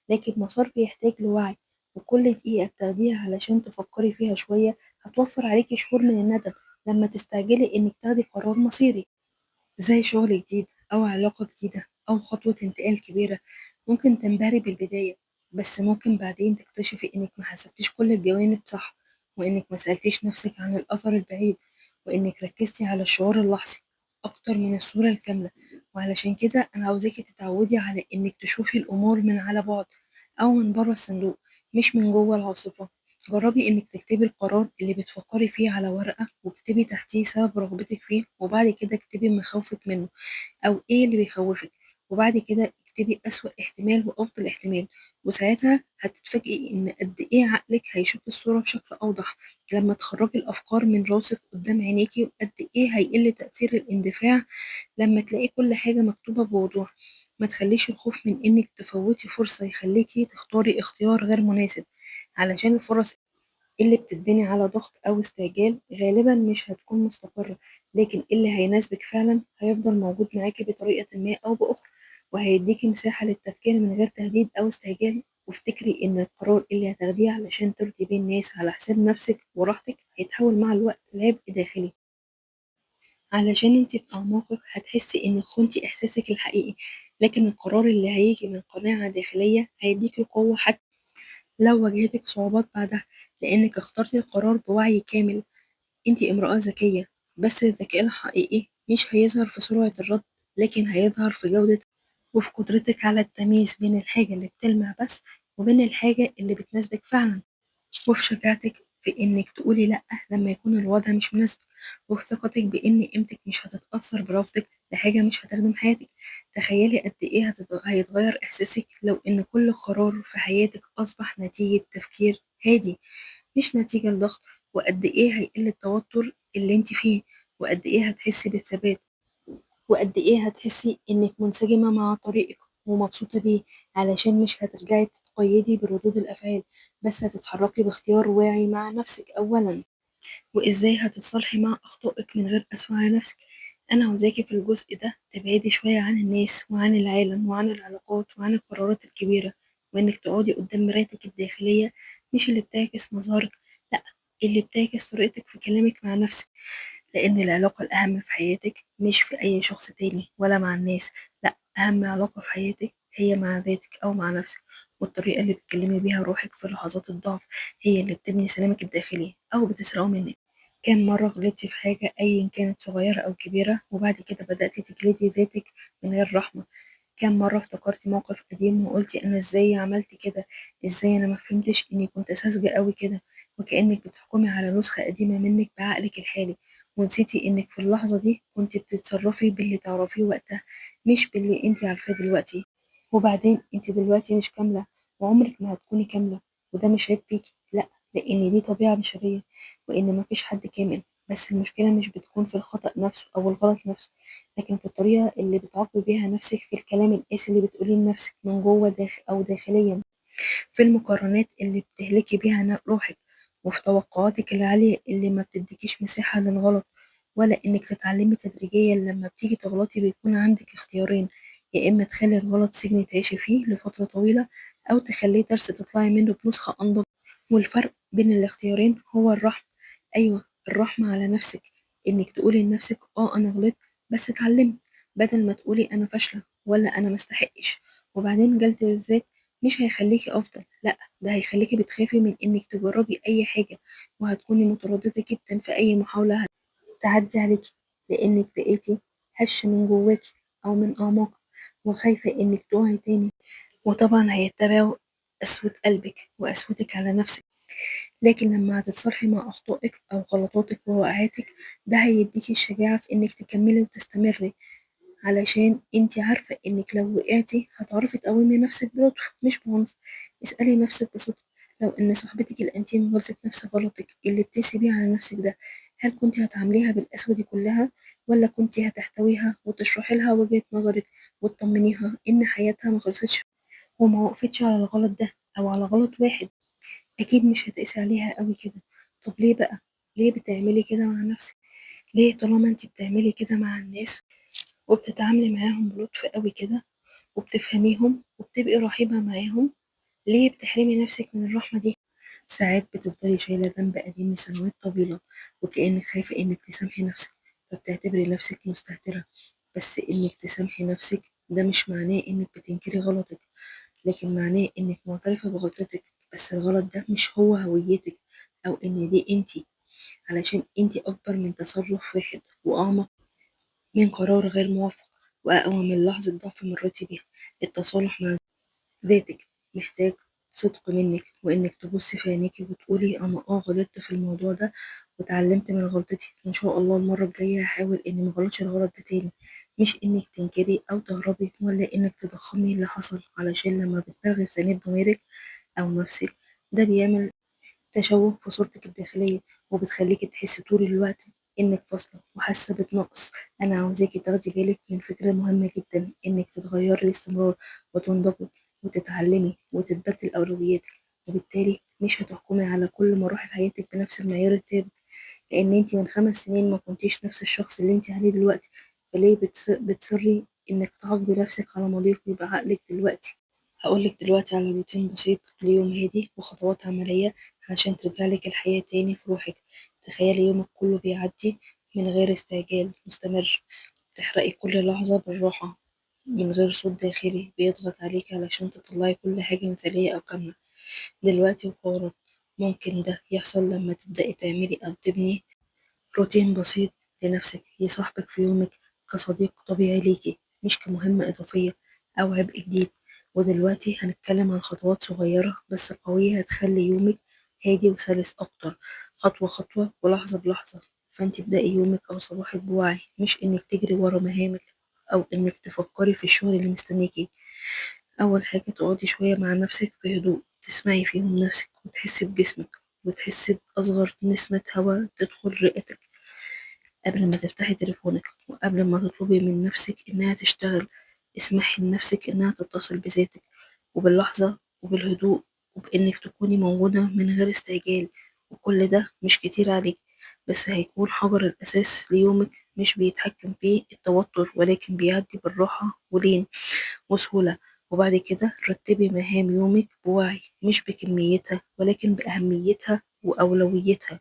لكن مسار بيحتاج لوعي، وكل دقيقة بتاخديها علشان تفكري فيها شوية هتوفر عليكي شهور من الندم لما تستعجلي انك تاخدي قرار مصيري زي شغل جديد أو علاقة جديدة أو خطوة انتقال كبيرة. ممكن تنبهري بالبداية بس ممكن بعدين تكتشفي إنك ما حسبتيش كل الجوانب صح، وإنك ما سألتيش نفسك عن الأثر البعيد، وإنك ركزتي على الشعور اللحظي أكتر من الصورة الكاملة. وعلشان كده أنا عاوزاكي تتعودي على إنك تشوفي الأمور من على بعد أو من بره الصندوق، مش من جوه العاصفة. جربي إنك تكتبي القرار اللي بتفكري فيه على ورقة، واكتبي تحتيه سبب رغبتك فيه، وبعد كده اكتبي مخاوفك منه أو إيه اللي بيخوفك، وبعد كده اكتبي أسوأ احتمال وأفضل احتمال. وساعتها هتتفاجئي إن قد إيه عقلك هيشوف الصورة بشكل أوضح لما تخرجي الأفكار من راسك قدام عينيكي، وقد إيه هيقل تأثير الاندفاع لما تلاقي كل حاجة مكتوبة بوضوح. ما تخليش الخوف من إنك تفوتي فرصة يخليكي تختاري اختيار غير مناسب، علشان الفرص اللي بتتبني على ضغط أو استعجال غالبا مش هتكون مستقرة، لكن اللي هيناسبك فعلا هيفضل موجود معاكي بطريقة ما أو بأخرى، وهيديكي مساحة للتفكير من غير تهديد أو استعجال. وافتكري إن القرار اللي هتاخديه علشان ترضي بيه الناس على حساب نفسك وراحتك هيتحول مع الوقت لعبء داخلي، علشان انت في أعماقك هتحسي إنك خنتي إحساسك الحقيقي. لكن القرار اللي هيجي من قناعة داخلية هيديكي القوة حتى لو واجهتك صعوبات بعدها، لأنك اخترتي القرار بوعي كامل. انت امرأة ذكية، بس الذكاء الحقيقي مش هيظهر في سرعة الرد، لكن هيظهر في جودة وفي قدرتك على التمييز بين الحاجة اللي بتلمع بس وبين الحاجة اللي بتناسبك فعلا، وفي شجاعتك في إنك تقولي لأ لما يكون الوضع مش مناسبك، وفي ثقتك بإن قيمتك مش هتتأثر برفضك لحاجة مش هتخدم حياتك. تخيلي قد إيه هيتغير إحساسك لو إن كل قرار في حياتك أصبح نتيجة تفكير هادي مش نتيجة لضغط، وقد إيه هيقل التوتر اللي انت فيه، وقد إيه هتحسي بالثبات، وقد إيه هتحسي إنك منسجمة مع طريقك ومبسوطة بيه، علشان مش هترجعي تتقيدي بردود الأفعال، بس هتتحركي باختيار واعي مع نفسك أولاً. وإزاي هتتصالحي مع أخطائك من غير قسوة على نفسك. أنا عاوزاكي في الجزء ده تبعدي شوية عن الناس وعن العالم وعن العلاقات وعن القرارات الكبيرة، وإنك تقعدي قدام مرايتك الداخلية، مش اللي بتعكس مظهرك، لأ، اللي بتعكس طريقتك في كلامك مع نفسك. لأن العلاقة الأهم في حياتك مش في أي شخص تاني ولا مع الناس، لأ، أهم علاقة في حياتك هي مع ذاتك أو مع نفسك، والطريقة اللي بتكلمي بيها روحك في لحظات الضعف هي اللي بتبني سلامك الداخلي أو بتسرقه منك. كم مرة غلطتي في حاجة أيا كانت صغيرة أو كبيرة، وبعد كده بدأتي تجلدي ذاتك من غير رحمة؟ كم مرة افتكرتي موقف قديم وقلتي أنا إزاي عملت كده، إزاي أنا ما فهمتش إني كنت ساذجة قوي كده، وكأنك بتحكمي على نسخة قديمة منك بعقلك الحالي، ونسيتي إنك في اللحظة دي كنت بتتصرفي باللي تعرفيه وقتها مش باللي انت عارفاه دلوقتي. وبعدين انت دلوقتي مش كاملة وعمرك ما هتكوني كاملة، وده مش عيب فيكي، لأ، لأن دي طبيعة بشرية وإن مفيش حد كامل. بس المشكلة مش بتكون في الخطأ نفسه أو الغلط نفسه، لكن في الطريقة اللي بتعاقبي بيها نفسك، في الكلام القاسي اللي بتقوليه لنفسك من جوه داخل أو داخليا، في المقارنات اللي بتهلكي بيها روحك، وفي توقعاتك العالية اللي ما بتديكيش مساحة للغلط ولا إنك تتعلمي تدريجيا. لما بتيجي تغلطي بيكون عندك اختيارين، يا إما تخلي الغلط سجن تعيشي فيه لفترة طويلة، أو تخليه درس تطلعي منه بنسخة أنضج. والفرق بين الاختيارين هو الرحمة. أيوة، الرحمة على نفسك، إنك تقولي لنفسك أنا غلطت بس اتعلمت، بدل ما تقولي أنا فاشلة ولا أنا مستحقش. وبعدين جلد الذات مش هيخليكي أفضل، لأ، ده هيخليكي بتخافي من إنك تجربي أي حاجة، وهتكوني مترددة جدا في أي محاولة تعدي عليكي، لأنك بقيتي هشة من جواكي أو من أعماقك، وخايفة إنك تقعي تاني. وطبعا هيتبعوا قسوة قلبك وقسوتك على نفسك. لكن لما هتتصالحي مع أخطائك أو غلطاتك ووقعاتك، ده هيديكي الشجاعة في إنك تكملي وتستمري، علشان انتي عارفة إنك لو وقعتي هتعرفي تقومي نفسك بلطف مش بعنف. اسألي نفسك بصدق، لو إن صاحبتك الأنتيم غلطت نفس غلطك اللي بتقسي بيه على نفسك ده، هل كنتي هتعامليها بالقسوة دي كلها، ولا كنتي هتحتويها وتشرحي لها وجهة نظرك وتطمنيها إن حياتها ما خلصتش وما وقفتش على الغلط ده أو على غلط واحد؟ أكيد مش هتقسي عليها قوي كده. طب ليه بقى؟ ليه بتعملي كده مع نفسك؟ ليه طالما انتي بتعملي كده مع الناس وبتتعاملي معاهم بلطف قوي كده وبتفهميهم وبتبقي رحيمة معاهم، ليه بتحرمي نفسك من الرحمة دي؟ ساعات بتفضلي شايلة ذنب قديم لسنوات طويلة، وكأنك خايفة إنك تسامحي نفسك، فبتعتبري نفسك مستهترة. بس إنك تسامحي نفسك ده مش معناه إنك بتنكري غلطك، لكن معناه إنك معترفة بغلطتك، بس الغلط ده مش هو هويتك أو إن دي أنتِ، علشان أنتِ أكبر من تصرف واحد وأعمق من قرار غير موفق وأقوى من لحظة ضعف مريتِ بيها. التصالح مع ذاتك محتاج صدق منك، وإنك تبصي في عينيكي وتقولي أنا غلطت في الموضوع ده واتعلمت من غلطتي، وإن شاء الله المرة الجاية هحاول إني ما أغلطش الغلط ده تاني. مش إنك تنكري أو تهربي ولا إنك تضخمي اللي حصل، علشان لما بتبالغي في تأنيب ضميرك أو نفسك ده بيعمل تشوه في صورتك الداخلية، وبتخليكي تحسي طول الوقت إنك فاصلة وحاسة بنقص. أنا عاوزاكي تاخدي بالك من فكرة مهمة جدا، إنك تتغيري باستمرار وتنضجي وتتعلمي وتتبدل أولوياتك، وبالتالي مش هتحكمي على كل مراحل حياتك بنفس المعيار الثابت، لأن انتي من 5 سنين ما كنتيش نفس الشخص اللي انتي عليه دلوقتي. فليه بتصري إنك تعاقبي نفسك على ماضيك ويبقى عقلك دلوقتي؟ هقولك دلوقتي على روتين بسيط ليوم هادي وخطوات عملية عشان ترجعلك الحياة تاني في روحك. تخيلي يومك كله بيعدي من غير استعجال مستمر، تحرقي كل لحظة بالراحة من غير صوت داخلي بيضغط عليك علشان تطلعي كل حاجة مثالية أو كاملة دلوقتي وفورا. ممكن ده يحصل لما تبدأي تعملي أو تبني روتين بسيط لنفسك يصاحبك في يومك كصديق طبيعي ليكي، مش كمهمة إضافية أو عبء جديد. ودلوقتي هنتكلم عن خطوات صغيرة بس قوية هتخلي يومك هادي وسلس أكتر، خطوة خطوة ولحظة بلحظة. فانت ابدأي يومك أو صباحك بوعي، مش إنك تجري ورا مهامك أو إنك تفكري في الشغل اللي مستنيكي. أول حاجة تقعدي شوية مع نفسك بهدوء، تسمعي فيهم نفسك وتحسي بجسمك وتحسي بأصغر نسمة هواء تدخل رئتك قبل ما تفتحي تليفونك، وقبل ما تطلبي من نفسك إنها تشتغل. اسمحي لنفسك إنها تتصل بذاتك وباللحظة وبالهدوء وبإنك تكوني موجودة من غير استعجال. وكل ده مش كتير عليك، بس هيكون حجر الأساس ليومك مش بيتحكم فيه التوتر، ولكن بيعدي بالراحة ولين وسهولة. وبعد كده رتبي مهام يومك بوعي، مش بكميتها ولكن بأهميتها وأولويتها.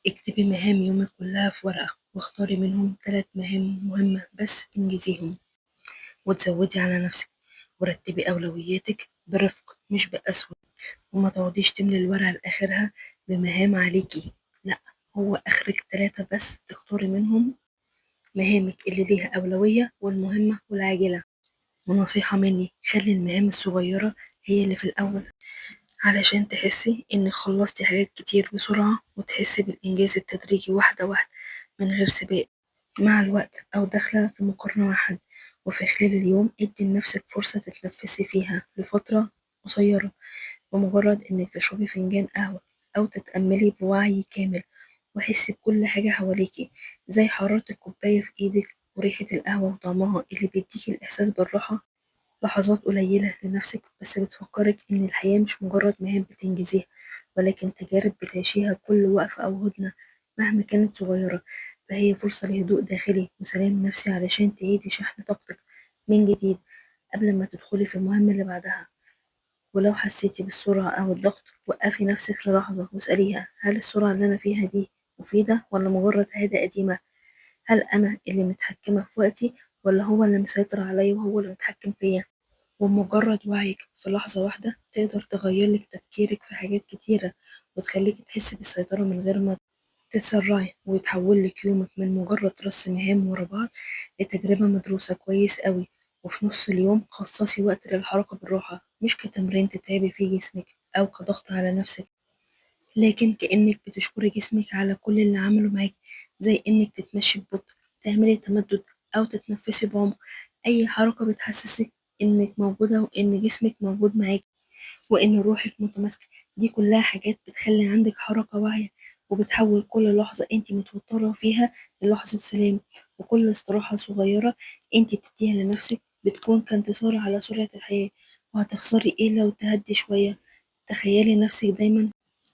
اكتبي مهام يومك كلها في ورقة، واختاري منهم 3 مهام مهمة بس تنجزيهم وتزودي على نفسك، ورتبي أولوياتك برفق مش بقسوة، وما تقعديش تملي الورقة لآخرها بمهام عليكي، لا، هو آخرك 3 بس تختاري منهم مهامك اللي ليها أولوية والمهمة والعاجلة. ونصيحة مني، خلي المهام الصغيرة هي اللي في الأول علشان تحسي إنك خلصتي حاجات كتير بسرعة، وتحسي بالإنجاز التدريجي واحدة واحدة من غير سباق مع الوقت أو داخلة في مقارنة مع حد. وفي خلال اليوم ادي لنفسك فرصة تتنفسي فيها لفترة قصيرة، بمجرد إنك تشربي فنجان قهوة أو تتأملي بوعي كامل، وحسي بكل حاجة حواليكي زي حرارة الكوباية في إيدك وريحة القهوة وطعمها اللي بيديكي الإحساس بالراحة. لحظات قليلة لنفسك بس بتفكرك إن الحياة مش مجرد مهام بتنجزيها، ولكن تجارب بتعيشيها كل وقفة أو هدنة مهما كانت صغيرة، فهي فرصة لهدوء داخلي وسلام نفسي علشان تعيدي شحن طاقتك من جديد قبل ما تدخلي في المهمة اللي بعدها. ولو حسيتي بالسرعة أو الضغط، وقفي نفسك للحظة واسأليها: هل السرعة اللي أنا فيها دي مفيدة ولا مجرد عادة قديمة؟ هل أنا اللي متحكمة في وقتي ولا هو اللي مسيطر عليا وهو اللي متحكم فيا؟ ومجرد وعيك في لحظة واحدة تقدر تغيرلك تفكيرك في حاجات كتيرة وتخليك تحسي بالسيطرة من غير ما تتسرعي، ويتحول لك يومك من مجرد رص مهام ورا بعض لتجربة مدروسة كويس قوي. وفي نص اليوم خصصي وقت للحركة بالراحة، مش كتمرين تتعبي فيه جسمك أو كضغط على نفسك، لكن كأنك بتشكري جسمك على كل اللي عمله معاك، زي إنك تتمشي ببطء، تعملي تمدد، أو تتنفسي بعمق. أي حركة بتحسسك إنك موجودة وإن جسمك موجود معاك وإن روحك متماسكة، دي كلها حاجات بتخلي عندك حركة واعية وبتحول كل لحظة انت متوترة فيها للحظة سلام. وكل استراحة صغيرة انت بتديها لنفسك بتكون كانتصار على سرعة الحياة. وهتخسري ايه لو تهدي شوية؟ تخيلي نفسك دايما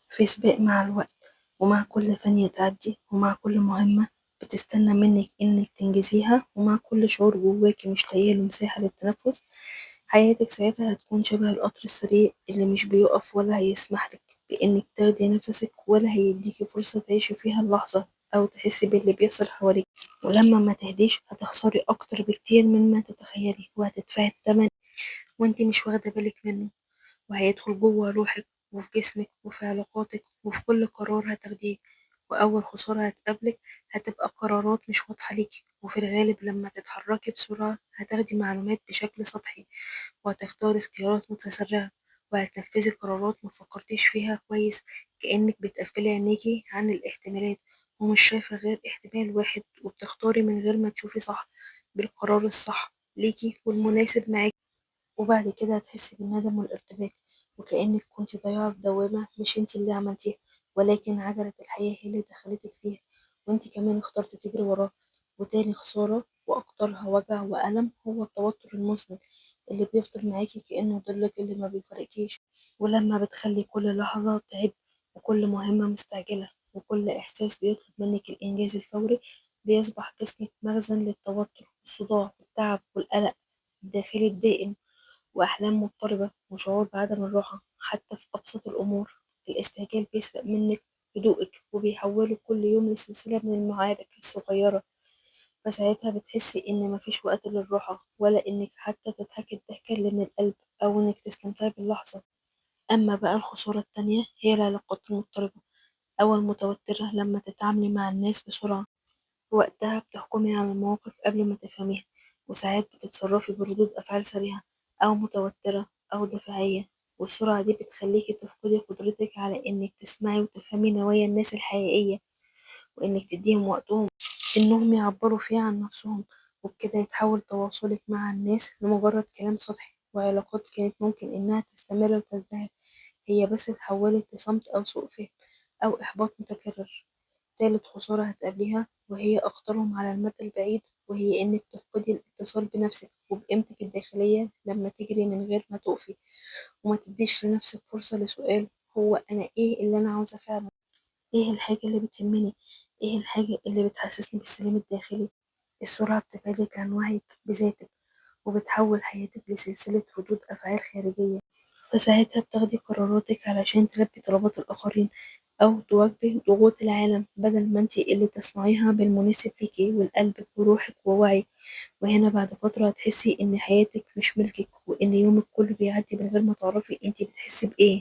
في سباق مع الوقت، ومع كل ثانية تعدي، ومع كل مهمة بتستنى منك إنك تنجزيها، ومع كل شعور جواكي مش لاقيه له مساحة للتنفس. حياتك ساعتها هتكون شبه القطر السريع اللي مش بيقف ولا هيسمح لك بإنك تاخدي نفسك، ولا هيديكي فرصة تعيشي فيها اللحظة أو تحسي باللي بيحصل حواليك. ولما ما تهديش هتخسري أكتر بكتير مما تتخيلي، وهتدفعي الثمن وانتي مش واخدة بالك منه، وهيدخل جوه روحك وفي جسمك وفي علاقاتك وفي كل قرار هتاخديه. وأول خسارة هتقابلك هتبقى قرارات مش واضحة ليكي، وفي الغالب لما تتحركي بسرعة هتاخدي معلومات بشكل سطحي، وهتختاري اختيارات متسرعة، وهتنفذي قرارات ما فكرتيش فيها كويس، كأنك بتقفلي عينيكي عن الاحتمالات ومش شايفة غير احتمال واحد، وبتختاري من غير ما تشوفي صح بالقرار الصح ليكي والمناسب معاكي. وبعد كده هتحسي بالندم والارتباك، وكأنك كنت ضايعة في دوامة مش انت اللي عملتيها، ولكن عجلة الحياة هي اللي دخلتك فيها، وانت كمان اخترتي تجري وراها. وتاني خسارة وأكترها وجع وألم هو التوتر المزمن اللي بيفضل معاكي كأنه ضلك اللي ما بيفارقكيش، ولما بتخلي كل لحظة تعد وكل مهمة مستعجلة وكل إحساس بيطلب منك الإنجاز الفوري، بيصبح جسمك مخزن للتوتر والصداع والتعب والقلق الداخلي الدائم، وأحلام مضطربة وشعور بعدم الراحة حتى في أبسط الأمور. الاستعجال بيسرق منك هدوءك وبيحوله كل يوم لسلسلة من المعارك الصغيرة، فساعتها بتحسي إن مفيش وقت للراحة، ولا إنك حتى تضحكي الضحكة اللي من القلب، أو إنك تستمتعي باللحظة. أما بقى الخسارة التانية هي العلاقات المضطربة أو المتوترة، لما تتعاملي مع الناس بسرعة وقتها بتحكمي على المواقف قبل ما تفهميها، وساعات بتتصرفي بردود أفعال سريعة أو متوترة أو دفاعية، والسرعة دي بتخليكي تفقدي قدرتك على إنك تسمعي وتفهمي نوايا الناس الحقيقية، وإنك تديهم وقتهم إنهم يعبروا فيه عن نفسهم، وبكده يتحول تواصلك مع الناس لمجرد كلام سطحي، وعلاقات كانت ممكن إنها تستمر وتزدهر هي بس اتحولت لصمت أو سوء فهم أو إحباط متكرر. تالت خسارة هتقابليها وهي أخطرهم على المدى البعيد، وهي إنك تفقدي الاتصال بنفسك وبقيمتك الداخلية لما تجري من غير ما تقفي، وما تديش لنفسك فرصة لسؤال هو أنا إيه اللي أنا عاوزة فعلا، إيه الحاجة اللي بتهمني، إيه الحاجة اللي بتحسسني بالسلام الداخلي. السرعة بتبعدك عن وعيك بذاتك وبتحول حياتك لسلسلة ردود أفعال خارجية، فساعتها بتاخدي قراراتك علشان تلبي طلبات الآخرين أو تواجهي ضغوط العالم، بدل ما انتي اللي تصنعيها بالمناسب ليكي ولقلبك وروحك ووعيك. وهنا بعد فترة هتحسي إن حياتك مش ملكك، وإن يومك كله بيعدي من غير ما تعرفي انتي بتحسي بإيه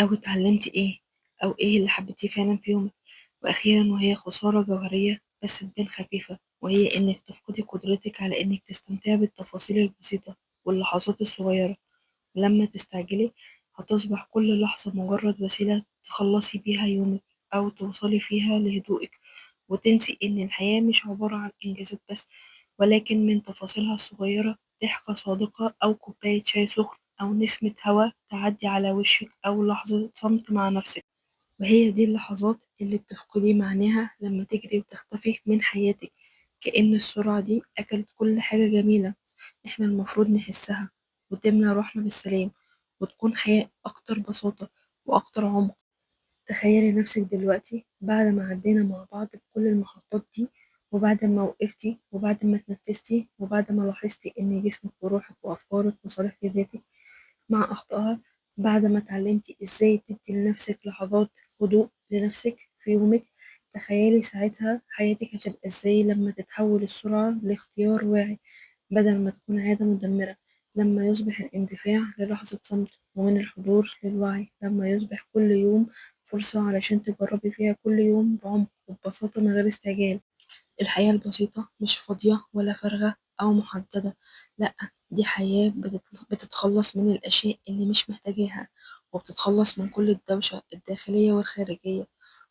أو اتعلمتي إيه أو إيه اللي حبيتيه فعلا في يومك. وأخيرا وهي خسارة جوهرية بس تبان خفيفة، وهي إنك تفقدي قدرتك على إنك تستمتعي بالتفاصيل البسيطة واللحظات الصغيرة. ولما تستعجلي هتصبح كل لحظة مجرد وسيلة تخلصي بيها يومك أو توصلي فيها لهدوءك، وتنسي إن الحياة مش عبارة عن إنجازات بس، ولكن من تفاصيلها الصغيرة، ضحكة صادقة أو كوباية شاي سخن أو نسمة هواء تعدي على وشك أو لحظة صمت مع نفسك. وهي دي اللحظات اللي بتفقدي معناها لما تجري وتختفي من حياتك، كأن السرعة دي أكلت كل حاجة جميلة إحنا المفروض نحسها وتملى روحنا بالسلام، وتكون حياة أكتر بساطة وأكتر عمق. تخيلي نفسك دلوقتي بعد ما عدينا مع بعض بكل المحطات دي، وبعد ما وقفتي وبعد ما تنفستي وبعد ما لاحظتي إن جسمك وروحك وأفكارك وصالحتي ذاتك مع أخطائها، بعد ما اتعلمتي إزاي تدي لنفسك لحظات هدوء لنفسك في يومك، تخيلي ساعتها حياتك هتبقى إزاي لما تتحول السرعة لاختيار واعي بدل ما تكون عادة مدمرة، لما يصبح الاندفاع للحظة صمت ومن الحضور للوعي، لما يصبح كل يوم فرصة علشان تجربي فيها كل يوم بعمق وببساطة من غير استعجال. الحياة البسيطة مش فاضية ولا فارغة أو محددة، لأ دي حياة بتتخلص من الأشياء اللي مش محتاجاها، وبتتخلص من كل الدوشة الداخلية والخارجية،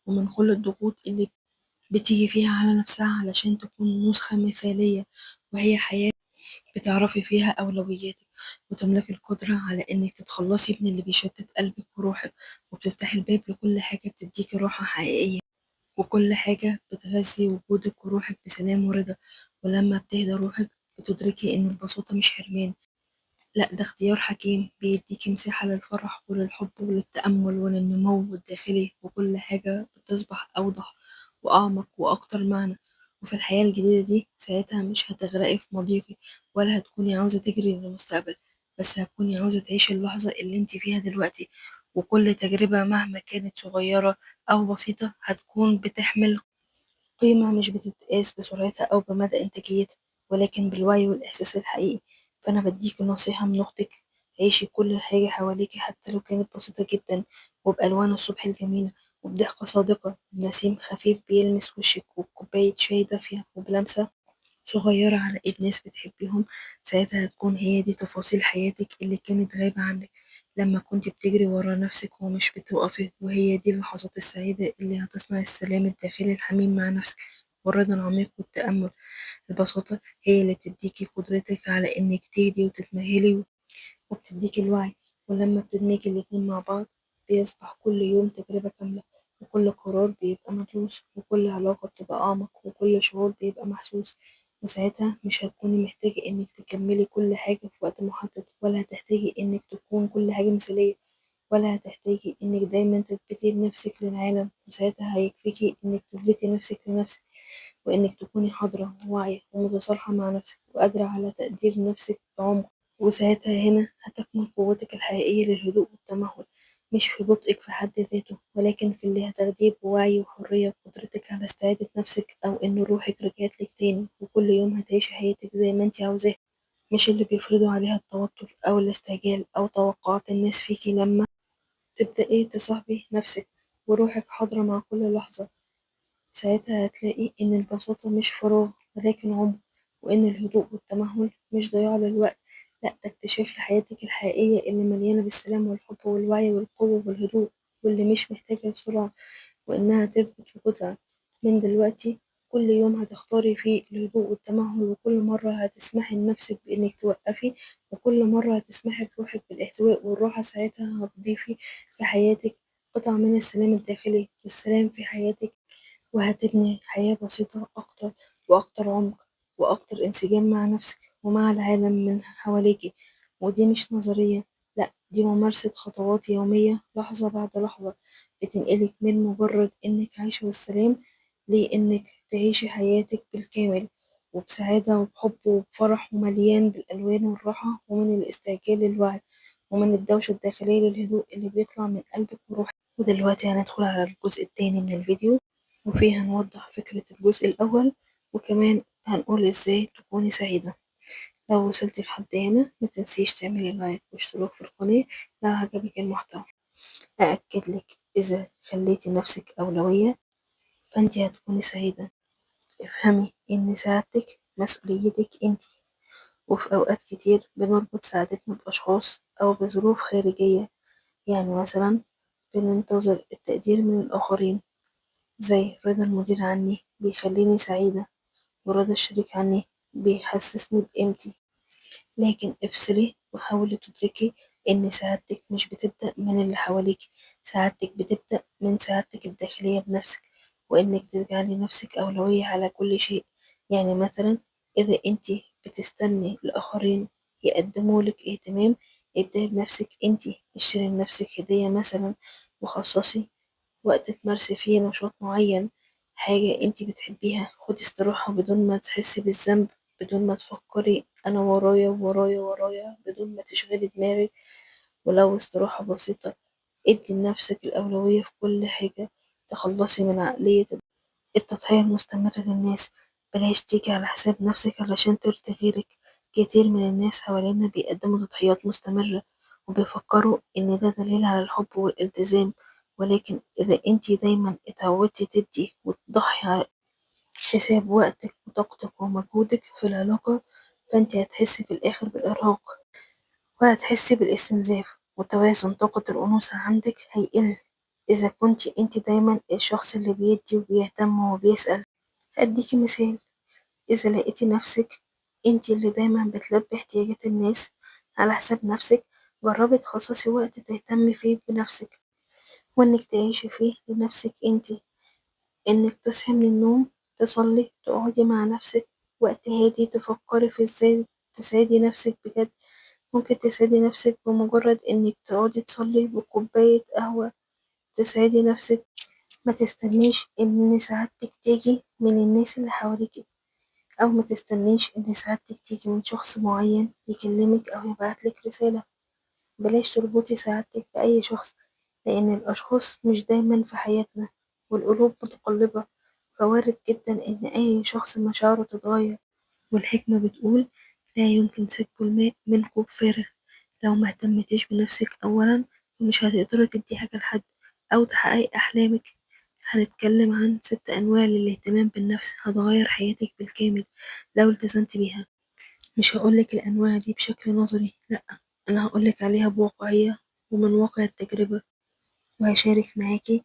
ومن كل الضغوط اللي بتيجي فيها على نفسها علشان تكون نسخة مثالية. وهي حياة بتعرفي فيها أولوياتك، وتملكي القدرة على إنك تتخلصي من اللي بيشتت قلبك وروحك، وبتفتحي الباب لكل حاجة بتديكي راحة حقيقية، وكل حاجة بتغذي وجودك وروحك بسلام ورضا. ولما بتهدى روحك بتدركي إن البساطة مش حرمان، لأ ده اختيار حكيم بيديكي مساحة للفرح وللحب وللتأمل وللنمو الداخلي، وكل حاجة بتصبح أوضح وأعمق وأكتر معنى. وفي الحياة الجديدة دي ساعتها مش هتغرقي في ماضيكي، ولا هتكوني عاوزة تجري للمستقبل، بس هتكوني عاوزة تعيشي اللحظة اللي انت فيها دلوقتي. وكل تجربة مهما كانت صغيرة أو بسيطة هتكون بتحمل قيمة مش بتتقاس بسرعتها أو بمدى إنتاجيتها، ولكن بالوعي والإحساس الحقيقي. فأنا بديك النصيحة من أختك عيشي كل حاجة حواليكي حتى لو كانت بسيطة جدا، وبألوان الصبح الجميلة، وبضحكة صادقة، بنسيم خفيف بيلمس وشك، وبكوباية شاي دافية، وبلمسة صغيرة على إيد ناس بتحبيهم. ساعتها هتكون هي دي تفاصيل حياتك اللي كانت غايبة عنك لما كنت بتجري ورا نفسك ومش بتوقفي. وهي دي اللحظات السعيدة اللي هتصنع السلام الداخلي الحميم مع نفسك، والرضا العميق والتأمل. البساطة هي اللي بتديكي قدرتك على إنك تهدي وتتمهلي، وبتديكي الوعي، ولما بتدمجي الاتنين مع بعض بيصبح كل يوم تجربة كاملة، وكل قرار بيبقى مدروس، وكل علاقة بتبقى أعمق، وكل شعور بيبقى محسوس. وساعتها مش هتكوني محتاجة إنك تكملي كل حاجة في وقت محدد، ولا هتحتاجي إنك تكون كل حاجة مثالية، ولا هتحتاجي إنك دايما تثبتي نفسك للعالم. وساعتها هيكفيكي إنك تثبتي نفسك لنفسك، وإنك تكوني حاضرة وواعية ومتصالحة مع نفسك، وقادرة على تقدير نفسك بعمق. وساعتها هنا هتكمن قوتك الحقيقية للهدوء والتمهل، مش في بطئك في حد ذاته، ولكن في اللي هتاخديه بوعي وحرية، وقدرتك على استعادة نفسك، أو إن روحك رجعت لك تاني. وكل يوم هتعيشي حياتك زي ما انت عاوزاها، مش اللي بيفرضوا عليها التوتر أو الاستعجال أو توقعات الناس فيكي. لما تبدأي تصاحبي نفسك وروحك حاضرة مع كل لحظة، ساعتها هتلاقي إن البساطة مش فراغ ولكن عمق، وإن الهدوء والتمهل مش ضياع للوقت، لأ ده اكتشاف لحياتك الحقيقية اللي مليانة بالسلام والحب والوعي والقوة والهدوء، واللي مش محتاجة سرعة وإنها تثبت وجودها. من دلوقتي كل يوم هتختاري فيه الهدوء والتمهل، وكل مرة هتسمحي لنفسك بإنك توقفي، وكل مرة هتسمحي بروحك بالاحتواء والراحة، ساعتها هتضيفي في حياتك قطع من السلام الداخلي والسلام في حياتك، وهتبني حياة بسيطة أكتر وأكتر عمق وأكتر انسجام مع نفسك ومع العالم من حواليكي. ودي مش نظرية، لأ دي ممارسة خطوات يومية لحظة بعد لحظة، بتنقلك من مجرد إنك عايشة بالسلام لإنك تعيشي حياتك بالكامل وبسعادة وبحب وبفرح ومليان بالألوان والراحة، ومن الاستعجال للوعي، ومن الدوشة الداخلية للهدوء اللي بيطلع من قلبك وروحك. ودلوقتي هندخل على الجزء الثاني من الفيديو، وفيه هنوضح فكرة الجزء الأول، وكمان هنقول إزاي تكوني سعيدة. لو وصلتي لحد هنا ما تنسيش تعملي لايك واشتراك في القناة لو عجبك المحتوى. أأكد لك إذا خليتي نفسك أولوية فأنتي هتكوني سعيدة. افهمي إن سعادتك مسؤوليتك أنتي، وفي أوقات كتير بنربط سعادتنا بأشخاص أو بظروف خارجية، يعني مثلا بننتظر التقدير من الآخرين، زي رضا المدير عني بيخليني سعيدة، ورضا الشريك عني بيحسسني بقيمتي. لكن افصلي وحاولي تدركي إن سعادتك مش بتبدأ من اللي حواليك، سعادتك بتبدأ من سعادتك الداخلية بنفسك، وإنك تجعلي نفسك أولوية على كل شيء. يعني مثلا إذا أنت بتستني الآخرين يقدموا لك اهتمام، ابدأي بنفسك أنت، اشتري لنفسك هدية مثلا، وخصصي وقت تمارسي فيه نشاط معين، حاجة أنت بتحبيها، خدي استراحة بدون ما تحسي بالذنب، بدون ما تفكري أنا ورايا ورايا ورايا، بدون ما تشغلي دماغك، ولو استراحة بسيطة. ادي لنفسك الأولوية في كل حاجة، تخلصي من عقلية التضحية المستمرة للناس. بلاش تيجي على حساب نفسك علشان ترضي غيرك. كتير من الناس حوالينا بيقدموا تضحيات مستمرة وبيفكروا إن ده دليل على الحب والالتزام، ولكن إذا أنتي دايما اتعودتي تدي وتضحي على حساب وقتك وطاقتك ومجهودك في العلاقة، فأنتي هتحسي في الآخر بالإرهاق، وهتحسي بالاستنزاف، وتوازن طاقة الأنوثة عندك هيقل إذا كنتي أنتي دايما الشخص اللي بيدي وبيهتم وبيسأل. هديكي مثال، إذا لقيتي نفسك أنتي اللي دايما بتلبي احتياجات الناس على حساب نفسك، جربي تخصصي وقت تهتمي فيه بنفسك، وإنك تعيشي فيه لنفسك أنتي، إنك تصحي من النوم تصلي، تقعدي مع نفسك وقت هادي، تفكري في إزاي تسعدي نفسك بجد. ممكن تسعدي نفسك بمجرد إنك تقعدي تصلي بكوباية قهوة، تسعدي نفسك. ما تستنيش إن سعادتك تيجي من الناس اللي حواليكي، أو ما تستنيش إن سعادتك تيجي من شخص معين يكلمك أو يبعتلك رسالة. بلاش تربطي سعادتك بأي شخص، لأن الأشخاص مش دايما في حياتنا، والقلوب متقلبة، فوارد جدا إن أي شخص مشاعره تتغير. والحكمة بتقول لا يمكن سكب الماء من كوب فارغ. لو ما اهتمتيش بنفسك أولا مش هتقدري تدي حاجة لحد أو تحققي أحلامك. هنتكلم عن 6 أنواع للاهتمام بالنفس هتغير حياتك بالكامل لو التزمت بيها. مش هقولك الأنواع دي بشكل نظري، لأ، أنا هقولك عليها بواقعية ومن واقع التجربة، وهشارك معاكي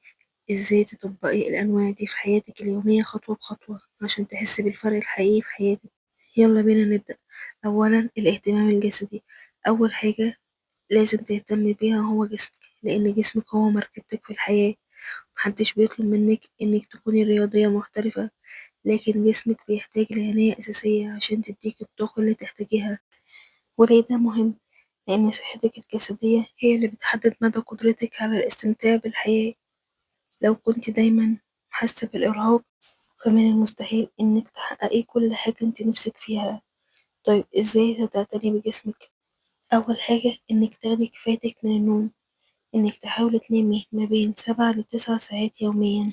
إزاي تطبقي الأنواع دي في حياتك اليومية خطوة بخطوة عشان تحسي بالفرق الحقيقي في حياتك. يلا بينا نبدأ. أولا الاهتمام الجسدي. أول حاجة لازم تهتمي بيها هو جسمك، لأن جسمك هو مركبتك في الحياة. محدش بيطلب منك إنك تكوني رياضية محترفة، لكن جسمك بيحتاج لعناية أساسية عشان تديك الطاقة اللي تحتاجيها. وليه ده مهم؟ لأن صحتك الجسدية هي اللي بتحدد مدى قدرتك على الاستمتاع بالحياة. لو كنت دايما حاسة بالإرهاق فمن المستحيل إنك تحققي كل حاجة انت نفسك فيها. طيب إزاي هتعتني بجسمك؟ أول حاجة إنك تاخدي كفايتك من النوم، إنك تحاولي تنامي ما بين 7 ل9 ساعات يوميا.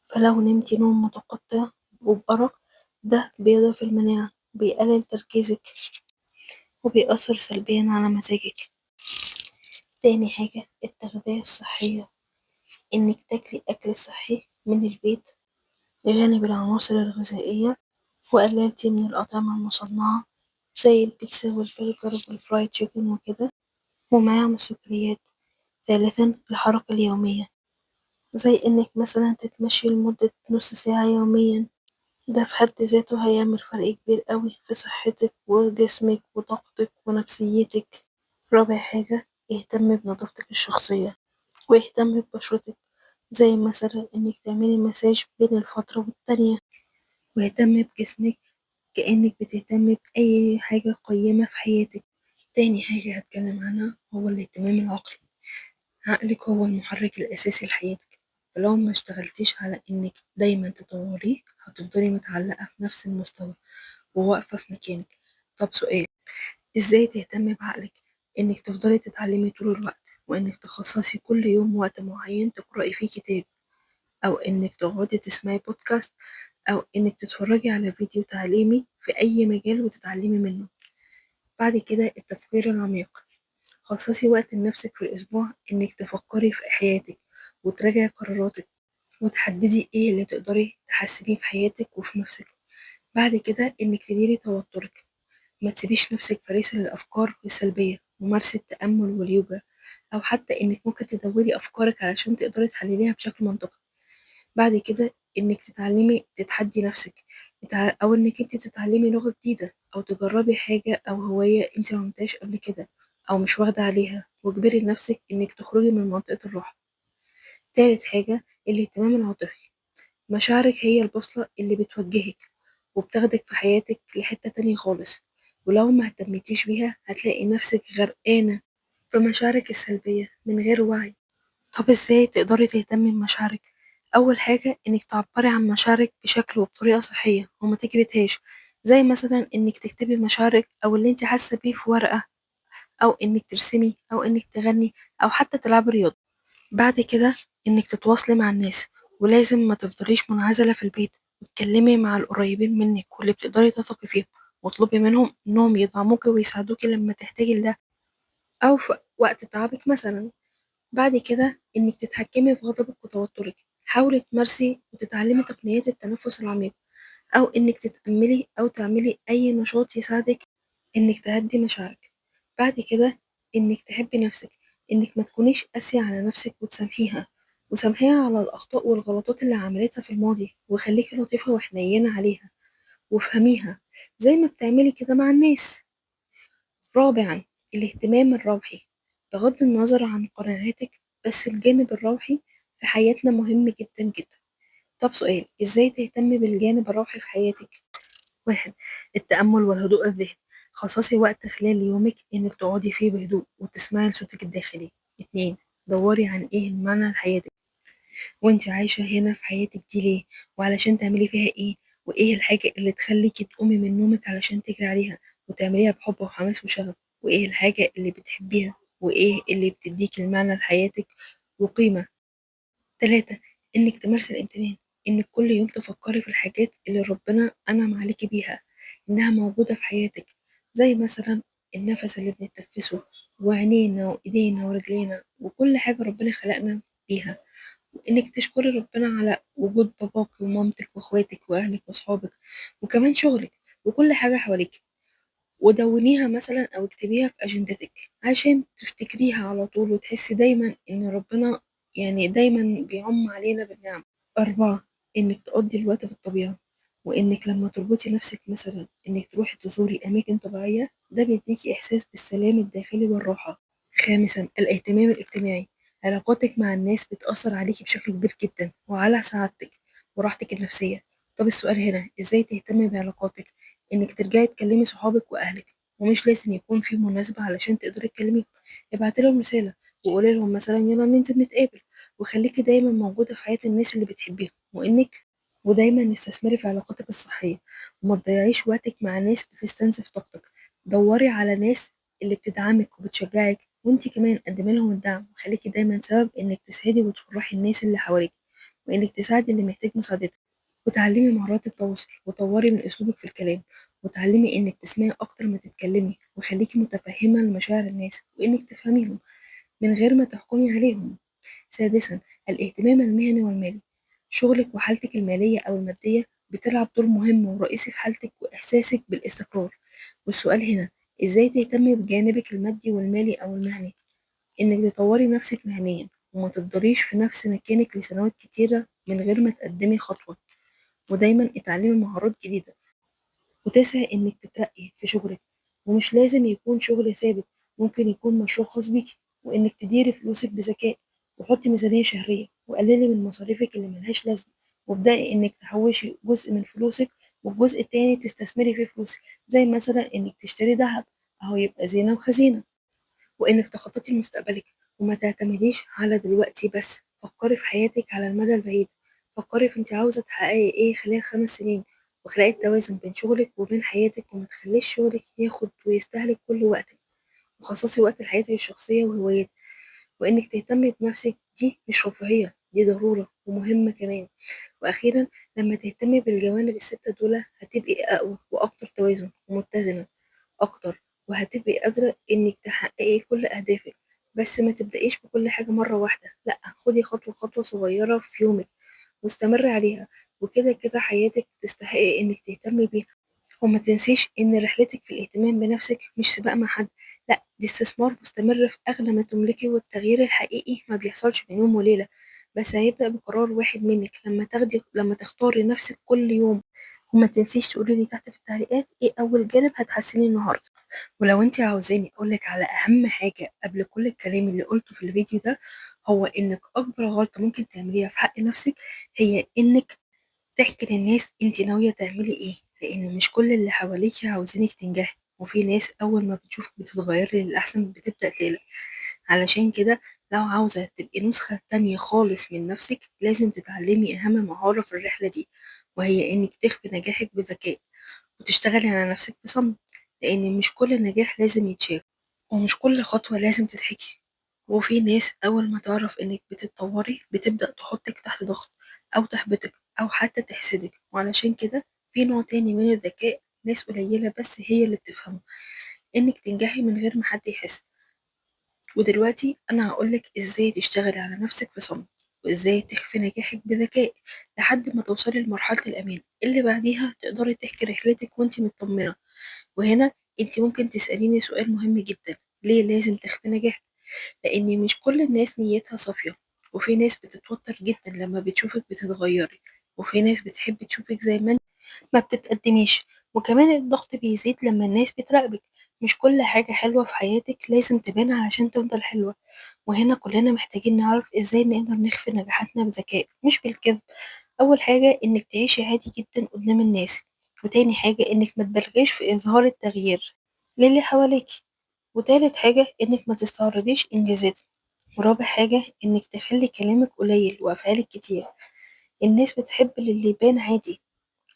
فلو نمتي نوم متقطع وبأرق ده بيضعف المناعة، بيقلل تركيزك وبيأثر سلبيا على مزاجك. تاني حاجة التغذية الصحية، إنك تاكلي أكل صحي من البيت غني بالعناصر الغذائية، وقللتي من الأطعمة المصنعة زي البيتزا والبرجر وال fried chicken وكده، ومعاهم السكريات. ثالثا الحركة اليومية، زي إنك مثلا تتمشي لمدة نص ساعة يوميا، ده في حد ذاته هيعمل فرق كبير قوي في صحتك وجسمك وطاقتك ونفسيتك. رابع حاجة اهتمي بنظافتك الشخصية واهتمي ببشرتك، زي مثلا إنك تعملي مساج بين الفترة والتانية، واهتمي بجسمك كأنك بتهتمي بأي حاجة قيمة في حياتك. تاني حاجة هتكلم عنها هو الاهتمام العقلي. عقلك هو المحرك الأساسي لحياتك، فلو ما اشتغلتيش على إنك دايما تطوريه هتفضلي متعلقة في نفس المستوى وواقفة في مكانك. طب سؤال، إزاي تهتمي بعقلك؟ إنك تفضلي تتعلمي طول الوقت، وإنك تخصصي كل يوم وقت معين تقرأي فيه كتاب، أو إنك تقعدي تسمعي بودكاست، أو إنك تتفرجي على فيديو تعليمي في أي مجال وتتعلمي منه. بعد كده التفكير العميق، خصصي وقت لنفسك في الأسبوع إنك تفكري في حياتك وتراجعي قراراتك وتحددي إيه اللي تقدري تحسنيه في حياتك وفي نفسك. بعد كده إنك تديري توترك، ما تسيبيش نفسك فريسة للأفكار السلبية، ومارسي التأمل واليوجا، أو حتى إنك ممكن تدوري أفكارك علشان تقدري تحلليها بشكل منطقي. بعد كده إنك تتعلمي تتحدي نفسك، أو إنك أنت تتعلمي لغة جديدة، أو تجربي حاجة أو هواية أنت ما عملتهاش قبل كده أو مش واخدة عليها، واجبري نفسك إنك تخرجي من منطقة الراحة. تالت حاجة الاهتمام العاطفي. مشاعرك هي البوصلة اللي بتوجهك وبتاخدك في حياتك لحتة تانية خالص، ولو ما اهتمتيش بيها هتلاقي نفسك غرقانة في مشاعرك السلبية من غير وعي. طب ازاي تقدري تهتمي بمشاعرك؟ أول حاجة إنك تعبري عن مشاعرك بشكل وبطريقة صحية وما تكبتهاش، زي مثلا إنك تكتبي مشاعرك أو اللي انت حاسة بيه في ورقة، أو إنك ترسمي، أو إنك تغني، أو حتى تلعبي رياضة. بعد كده إنك تتواصلي مع الناس، ولازم ما تفضليش منعزلة في البيت، وتكلمي مع القريبين منك واللي بتقدري تثقي فيهم، واطلبي منهم إنهم يدعموكي ويساعدوكي لما تحتاجي لده أو في وقت تعبك مثلا. بعد كده إنك تتحكمي في غضبك وتوترك، حاولي تمارسي وتتعلمي تقنيات التنفس العميق، أو إنك تتأملي أو تعملي أي نشاط يساعدك إنك تهدي مشاعرك. بعد كده إنك تحبي نفسك، إنك ما تكونيش قاسية على نفسك وتسامحيها، وسامحيها على الأخطاء والغلطات اللي عملتها في الماضي، وخليكي لطيفة وحنينة عليها وافهميها زي ما بتعملي كده مع الناس. رابعا الاهتمام الروحي. بغض النظر عن قناعاتك، بس الجانب الروحي في حياتنا مهم جدا جدا. طب سؤال، ازاي تهتمي بالجانب الروحي في حياتك؟ 1، التأمل والهدوء الذهني. خصصي وقت خلال يومك انك تقعدي فيه بهدوء وتسمعي لصوتك الداخلي. 2، دوري عن ايه المعنى لحياتك، وانت عايشة هنا في حياتك دي ليه، وعلشان تعملي فيها ايه، وايه الحاجة اللي تخليكي تقومي من نومك علشان تجري عليها وتعمليها بحب وحماس وشغف، وايه الحاجة اللي بتحبيها، وايه اللي بتديكي المعنى لحياتك وقيمة. 3، انك تمارسي الامتنان، انك كل يوم تفكري في الحاجات اللي ربنا انعم عليكي بيها انها موجودة في حياتك، زي مثلا النفس اللي بنتنفسه وعينينا وإيدينا ورجلينا وكل حاجة ربنا خلقنا بيها، وإنك تشكري ربنا على وجود باباك ومامتك وإخواتك وأهلك وأصحابك وكمان شغلك وكل حاجة حواليك. ودونيها مثلا أو اكتبيها في أجندتك عشان تفتكريها على طول وتحسي دايما إن ربنا يعني دايما بيعم علينا بالنعم. 4، إنك تقضي الوقت في الطبيعة، وإنك لما تربطي نفسك مثلا إنك تروحي تزوري أماكن طبيعية ده بيديكي إحساس بالسلام الداخلي والراحة. 5، الاهتمام الاجتماعي. علاقاتك مع الناس بتأثر عليكي بشكل كبير جدا وعلى سعادتك وراحتك النفسية. طب السؤال هنا، إزاي تهتمي بعلاقاتك؟ إنك ترجعي تكلمي صحابك وأهلك، ومش لازم يكون في مناسبة علشان تقدري تكلميهم، ابعتي لهم رسالة وقولي لهم مثلا يلا ننزل نتقابل، وخليكي دايما موجودة في حياة الناس اللي بتحبيهم، ودايما استثمري في علاقاتك الصحية، وما تضيعيش وقتك مع ناس بتستنزف طاقتك. دوري على ناس اللي بتدعمك وبتشجعك، وانتي كمان قدمي لهم الدعم، وخليكي دايما سبب انك تسعدي وتفرحي الناس اللي حواليك، وانك تساعدي اللي محتاج مساعدتك، وتعلمي مهارات التواصل، وطوري من اسلوبك في الكلام، وتعلمي انك تسمعي اكتر ما تتكلمي، وخليكي متفهمة لمشاعر الناس وانك تفهميهم من غير ما تحكمي عليهم. 6، الاهتمام المهني والمالي. شغلك وحالتك المالية أو المادية بتلعب دور مهم ورئيسي في حالتك وإحساسك بالاستقرار. والسؤال هنا، إزاي تهتمي بجانبك المادي والمالي أو المهني؟ إنك تطوري نفسك مهنيا وما تفضليش في نفس مكانك لسنوات كتيرة من غير ما تقدمي خطوة، ودايما اتعلمي مهارات جديدة، وتسعي إنك تترقي في شغلك، ومش لازم يكون شغل ثابت، ممكن يكون مشروع خاص بيكي، وإنك تديري فلوسك بذكاء، وحطي ميزانية شهرية، وقللي من مصاريفك اللي ملهاش لازمة، وابدأي إنك تحوشي جزء من فلوسك والجزء التاني تستثمري فيه فلوسك، زي مثلا إنك تشتري ذهب أهو يبقى زينة وخزينة، وإنك تخططي لمستقبلك وما تعتمديش على دلوقتي بس، فكري في حياتك على المدى البعيد، فكري في انت عاوزة تحققي ايه خلال 5 سنين، واخلقي التوازن بين شغلك وبين حياتك، وما تخليش شغلك ياخد ويستهلك كل وقتك، وخصصي وقت لحياتك الشخصية وهواياتك، وإنك تهتمي بنفسك دي مش رفاهية، دي ضرورة ومهمة كمان. وأخيرا لما تهتمي بالجوانب ال6 دول هتبقي أقوى وأكتر توازن ومتزنة أكتر، وهتبقي قادرة إنك تحققي كل أهدافك. بس ما تبدأيش بكل حاجة مرة واحدة، لأ، خدي خطوة خطوة صغيرة في يومك واستمري عليها، وكده كده حياتك تستحقي إنك تهتمي بيها. وما تنسيش إن رحلتك في الاهتمام بنفسك مش سباق مع حد، لأ، دي استثمار مستمر في أغلى ما تملكي، والتغيير الحقيقي ما بيحصلش بين يوم وليلة، بس هيبدأ بقرار واحد منك لما تختاري نفسك كل يوم. وما تنسيش تقولي لي تحت في التعليقات ايه اول جانب هتحسنيه النهارده. ولو انت عاوزاني اقولك على اهم حاجه قبل كل الكلام اللي قلته في الفيديو ده، هو انك اكبر غلطه ممكن تعمليها في حق نفسك هي انك تحكي للناس انت ناويه تعملي ايه، لان مش كل اللي حواليكي عاوزينك تنجحي، وفي ناس اول ما بتشوفك بتتغيري للاحسن بتبدا تقلق. علشان كده لو عاوزة تبقي نسخة تانية خالص من نفسك لازم تتعلمي أهم مهارة في الرحلة دي، وهي إنك تخفي نجاحك بذكاء وتشتغلي على نفسك بصمت، لأن مش كل نجاح لازم يتشاف ومش كل خطوة لازم تتحكي. وفي ناس أول ما تعرف إنك بتتطوري بتبدأ تحطك تحت ضغط أو تحبطك أو حتى تحسدك، وعلشان كده في نوع تاني من الذكاء ناس قليلة بس هي اللي بتفهمه، إنك تنجحي من غير ما حد يحس. ودلوقتي أنا هقولك إزاي تشتغلي على نفسك بصمت، وإزاي تخفي نجاحك بذكاء لحد ما توصلي لمرحلة الأمان اللي بعديها تقدري تحكي رحلتك وانتي مطمنة. وهنا انتي ممكن تسأليني سؤال مهم جدا، ليه لازم تخفي نجاحك؟ لأن مش كل الناس نيتها صافية، وفي ناس بتتوتر جدا لما بتشوفك بتتغيري، وفي ناس بتحب تشوفك زي ما انت ما بتتقدميش، وكمان الضغط بيزيد لما الناس بتراقبك. مش كل حاجة حلوة في حياتك لازم تبان علشان تفضل حلوة، وهنا كلنا محتاجين نعرف ازاي نقدر نخفي نجاحاتنا بذكاء مش بالكذب. أول حاجة إنك تعيشي عادي جدا قدام الناس، وتاني حاجة إنك ما تبالغيش في إظهار التغيير للي حواليكي، وتالت حاجة إنك ما تستعرضيش إنجازاتك، ورابع حاجة إنك تخلي كلامك قليل وأفعالك كتير. الناس بتحب اللي يبان عادي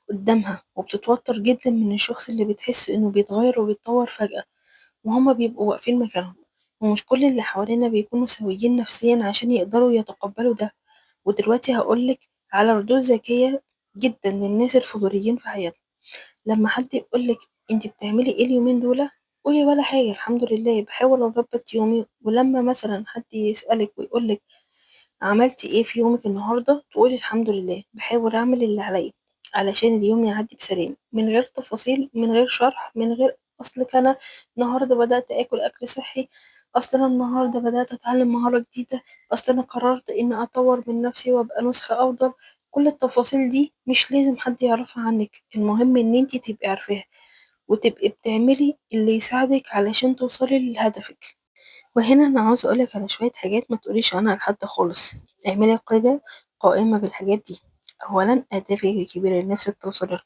قدامها، وبتتوتر جدا من الشخص اللي بتحس إنه بيتغير وبيتطور فجأة وهما بيبقوا واقفين مكانهم. ومش كل اللي حوالينا بيكونوا سويين نفسيا عشان يقدروا يتقبلوا ده. ودلوقتي هقولك على ردود ذكية جدا للناس الفضوليين في حياتنا. لما حد يقولك انت بتعملي ايه اليومين دول، قولي ولا حاجة، الحمد لله بحاول أضبط يومي. ولما مثلا حد يسألك ويقولك عملتي إيه في يومك النهاردة، تقولي الحمد لله بحاول أعمل اللي عليا علشان اليوم يعدي بسلام، من غير تفاصيل، من غير شرح، من غير أصلك أنا النهاردة بدأت آكل أكل صحي، أصل أنا النهاردة بدأت أتعلم مهارة جديدة، أصل أنا قررت إن أطور من نفسي وأبقى نسخة أفضل. كل التفاصيل دي مش لازم حد يعرفها عنك، المهم إن انتي تبقي عارفاها وتبقي بتعملي اللي يساعدك علشان توصلي لهدفك. وهنا أنا عاوزة أقولك على شوية حاجات ما تقوليش عنها لحد خالص. اعملي كده قائمة بالحاجات دي. أولاً أهدافك الكبيرة اللي نفسك توصلي لها،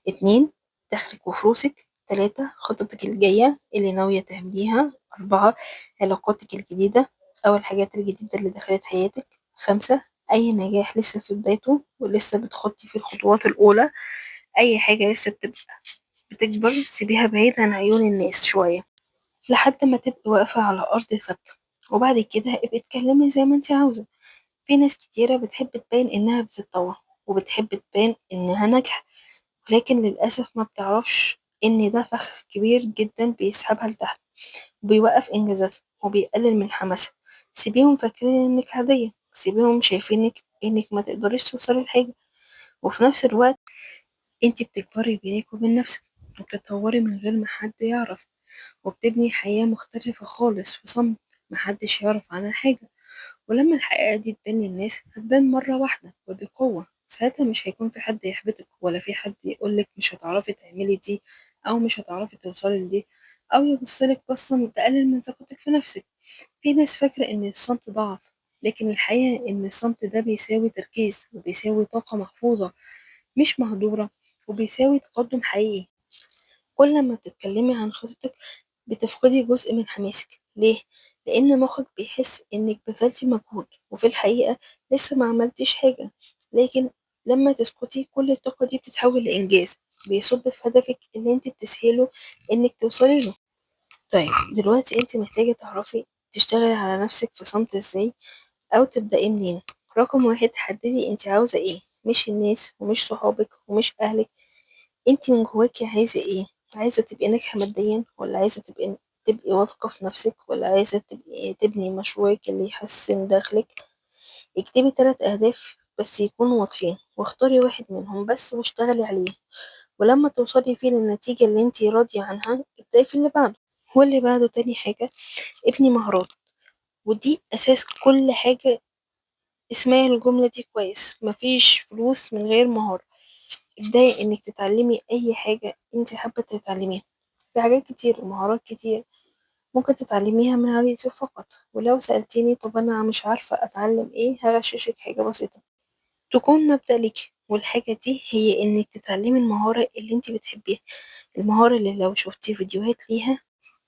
2 دخلك وفلوسك، 3 خططك الجاية اللي ناوية تعمليها، 4 علاقاتك الجديدة أو الحاجات الجديدة اللي دخلت حياتك، 5 أي نجاح لسه في بدايته ولسه بتخطي في الخطوات الأولى، أي حاجة لسه بتبقى بتكبر سيبيها بعيد عن عيون الناس شوية لحد ما تبقي واقفة على أرض ثابتة، وبعد كده ابقي اتكلمي زي ما انت عاوزة. في ناس كتيرة بتحب تبان إنها بتتطور وبتحب تبان إنها ناجحة، لكن للأسف ما بتعرفش إن ده فخ كبير جدا بيسحبها لتحت وبيوقف إنجازاتها وبيقلل من حماسها. سيبيهم فاكرين إنك عادية، سيبيهم شايفينك إنك ما تقدريش توصلي لحاجة، وفي نفس الوقت انت بتكبري بينك وبين نفسك وبتتطوري من غير ما حد يعرف، وبتبني حياة مختلفة خالص في صمت محدش يعرف عنها حاجة. ولما الحقيقة دي تبان للناس هتبان مرة واحدة وبقوة، ساعتها مش هيكون في حد يحبطك ولا في حد يقولك مش هتعرفي تعملي دي أو مش هتعرفي توصلي لدي أو يبصلك بصة تقلل من ثقتك في نفسك. في ناس فاكرة إن الصمت ضعف، لكن الحقيقة إن الصمت ده بيساوي تركيز وبيساوي طاقة محفوظة مش مهدورة وبيساوي تقدم حقيقي. كل ما بتتكلمي عن خطتك بتفقدي جزء من حماسك. ليه؟ لأن مخك بيحس إنك بذلتي مجهود وفي الحقيقة لسه ما عملتيش حاجة، لكن لما تسكتي كل الطاقة دي بتتحول لإنجاز بيصب في هدفك اللي انت بتسهله إنك توصلي له. طيب دلوقتي انت محتاجة تعرفي تشتغلي على نفسك في صمت ازاي أو تبدأي منين. رقم 1، حددي انت عاوزة ايه، مش الناس ومش صحابك ومش أهلك، انت من جواكي عايزة ايه؟ عايزة تبقي ناجحة ماديا، ولا عايزة تبقي واثقة في نفسك، ولا عايزة تبقي تبني مشروعك اللي يحسن دخلك؟ اكتبي 3 أهداف بس يكونوا واضحين، واختاري واحد منهم بس واشتغلي عليه، ولما توصلي فيه للنتيجة اللي انتي راضية عنها ابدأي في اللي بعده واللي بعده. تاني حاجة، ابني مهارات، ودي أساس كل حاجة. اسمعي الجملة دي كويس، مفيش فلوس من غير مهارة. ابدأي انك تتعلمي اي حاجة انتي حابة تتعلميها، في حاجات كتير ومهارات كتير ممكن تتعلميها من على اليوتيوب فقط. ولو سألتيني طب انا مش عارفة اتعلم ايه، هغششك حاجة بسيطة تكون مبدأ ليكي، والحاجة دي هي انك تتعلمي المهارة اللي انتي بتحبيها، المهارة اللي لو شفتي فيديوهات ليها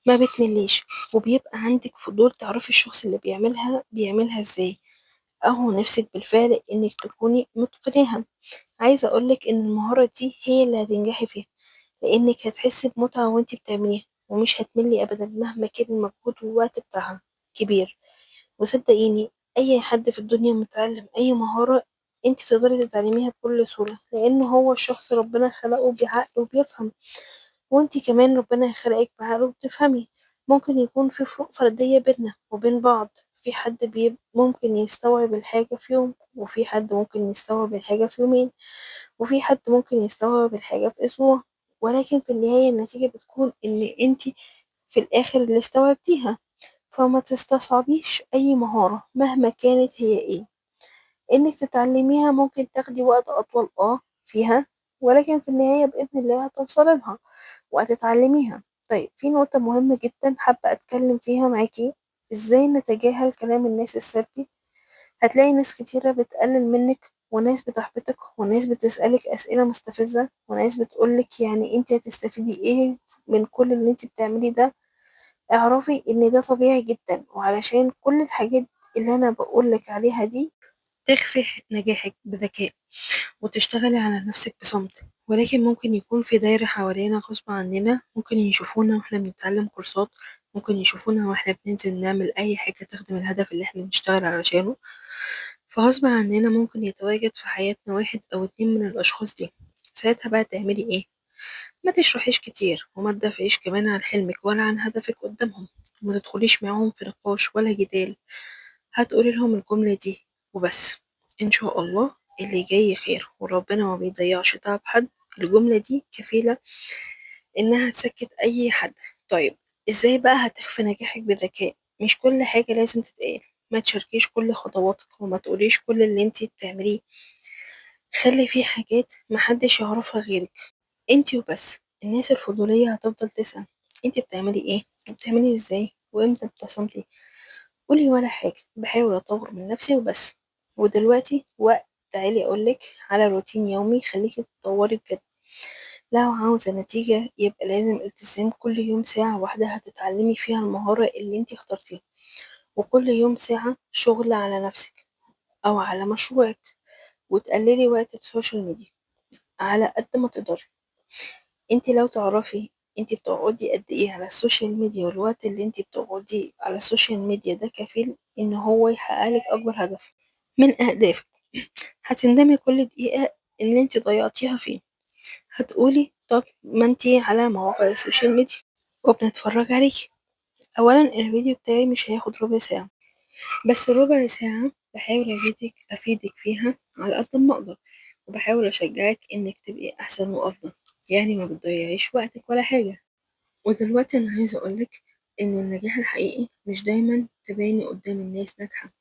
ما بتمليش وبيبقى عندك فضول تعرفي الشخص اللي بيعملها بيعملها ازاي، او نفسك بالفعل انك تكوني متقناها. عايزة اقولك ان المهارة دي هي اللي هتنجحي فيها، لانك هتحسي بمتعة وانتي بتعمليها ومش هتملي ابدا مهما كان المجهود والوقت بتاعها كبير. وصدقيني اي حد في الدنيا متعلم اي مهارة انتي تقدري تتعلميها بكل سهولة، لان هو الشخص ربنا خلقه بعقل وبيفهم، وانتي كمان ربنا خلقك بعقل وبتفهمي. ممكن يكون في فروق فردية بيننا وبين بعض، في حد ممكن يستوعب الحاجة في يوم، وفي حد ممكن يستوعب الحاجة في يومين، وفي حد ممكن يستوعب الحاجة في أسبوع، ولكن في النهاية النتيجة بتكون إن انتي في الآخر اللي استوعبتيها. فما تستصعبيش أي مهارة مهما كانت هي إيه، إنك تتعلميها ممكن تاخدي وقت أطول فيها، ولكن في النهاية بإذن الله هتوصلي لها وهتتعلميها. طيب في نقطة مهمة جدا حابة أتكلم فيها معاكي، إزاي نتجاهل كلام الناس السلبي. هتلاقي ناس كتيرة بتقلل منك، وناس بتحبطك، وناس بتسألك أسئلة مستفزة، وناس بتقولك يعني انت هتستفيدي ايه من كل اللي انت بتعمليه ده. اعرفي ان ده طبيعي جدا، وعلشان كل الحاجات اللي انا بقولك عليها دي تخفي نجاحك بذكاء وتشتغلي على نفسك بصمت. ولكن ممكن يكون في دايرة حوالينا غصب عننا، ممكن يشوفونا واحنا بنتعلم كورسات، ممكن يشوفونا واحنا بننزل نعمل اي حاجة تخدم الهدف اللي احنا بنشتغل علشانه، فغصب عننا ممكن يتواجد في حياتنا 1 أو 2 من الأشخاص دي. ساعتها بقى تعملي ايه؟ ما تشرحيش كتير، وما تدافعيش كمان عن حلمك ولا عن هدفك قدامهم، وما تدخليش معاهم في نقاش ولا جدال. هتقولي لهم الجملة دي وبس: إن شاء الله اللي جاي خير، وربنا ما بيضيعش تعب حد. الجملة دي كفيلة إنها تسكت أي حد. طيب إزاي بقى هتخفي نجاحك بذكاء؟ مش كل حاجة لازم تتقال، ما تشاركيش كل خطواتك وما تقوليش كل اللي انتي بتعمليه. خلي في حاجات محدش يعرفها غيرك انتي وبس. الناس الفضولية هتفضل تسأل انتي بتعملي ايه وبتعملي ازاي وامتى ابتسمتي. قولي ولا حاجة، بحاول اطور من نفسي وبس. ودلوقتي وقت تعالي اقولك على روتين يومي خليكي تطوري بجد. لو عاوزة نتيجة يبقى لازم التزام كل يوم ساعة واحدة هتتعلمي فيها المهارة اللي انتي اخترتيها، وكل يوم ساعة شغل على نفسك أو على مشروعك، وتقللي وقت ال social media على قد ما تقدري. انتي لو تعرفي انتي بتقعدي قد ايه على ال social media، والوقت اللي انتي بتقعدي على ال social media ده كفيل ان هو يحققلك اكبر هدف من اهدافك. هتندمي كل دقيقة ان انتي ضيعتيها فيه. هتقولي طب ما انتي على مواقع ال social media وبنتفرج عليكي. اولا الفيديو بتاعي مش هياخد ربع ساعة، بس ربع ساعة بحاول افيدك فيها على قد ما اقدر، وبحاول اشجعك انك تبقي احسن وافضل، يعني ما بتضيعيش وقتك ولا حاجة. ودلوقتي انا عايزة اقولك ان النجاح الحقيقي مش دايما تباني قدام الناس ناجحة.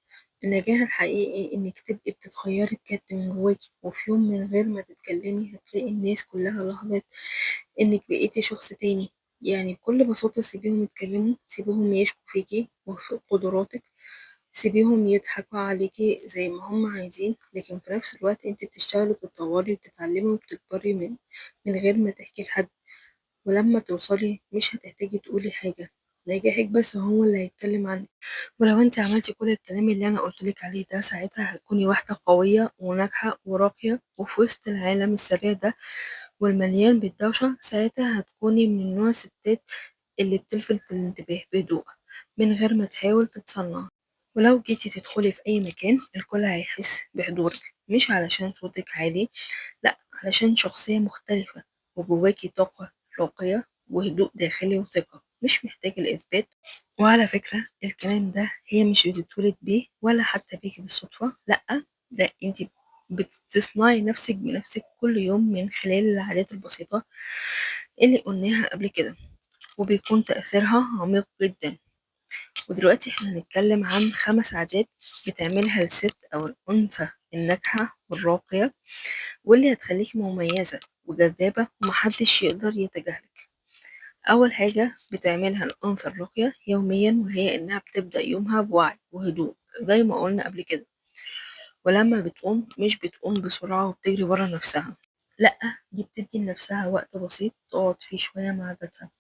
النجاح الحقيقي انك تبقي بتتغيري بجد من جواكي، وفي يوم من غير ما تتكلمي هتلاقي الناس كلها لاحظت انك بقيتي شخص تاني. يعني بكل بساطة سيبيهم يتكلموا، سيبيهم يشكوا فيكي وفي قدراتك، سيبيهم يضحكوا عليكي زي ما هم عايزين، لكن في نفس الوقت انت بتشتغلي وبتطوري وبتتعلمي وبتكبري من غير ما تحكي لحد. ولما توصلي مش هتحتاجي تقولي حاجة، نجاحك بس هو اللي هيتكلم عنك. ولو انت عملتي كل الكلام اللي انا قلتلك عليه ده، ساعتها هتكوني واحدة قوية وناجحة وراقية، وفي وسط العالم السريع ده والمليان بالدوشة ساعتها هتكوني من نوع الستات اللي بتلفت الانتباه بهدوء من غير ما تحاول تتصنع. ولو جيتي تدخلي في أي مكان الكل هيحس بحضورك، مش علشان صوتك عالي، لأ، علشان شخصية مختلفة وجواكي طاقة راقية وهدوء داخلي وثقة، مش محتاجة الإثبات. وعلى فكرة الكلام ده هي مش بتتولد بيه ولا حتى بيجي بالصدفة، لأ، ده انتي بتصنعي نفسك بنفسك كل يوم من خلال العادات البسيطة اللي قلناها قبل كده، وبيكون تأثيرها عميق جدا. ودلوقتي احنا هنتكلم عن 5 عادات بتعملها الست أو الأنثى الناجحة والراقية، واللي هتخليكي مميزة وجذابة ومحدش يقدر يتجاهلك. أول حاجة بتعملها الأنثى الراقية يوميا، وهي إنها بتبدأ يومها بوعي وهدوء زي ما قلنا قبل كده. ولما بتقوم مش بتقوم بسرعة وبتجري ورا نفسها، لأ، دي بتدي لنفسها وقت بسيط تقعد فيه شوية مع ذاتها،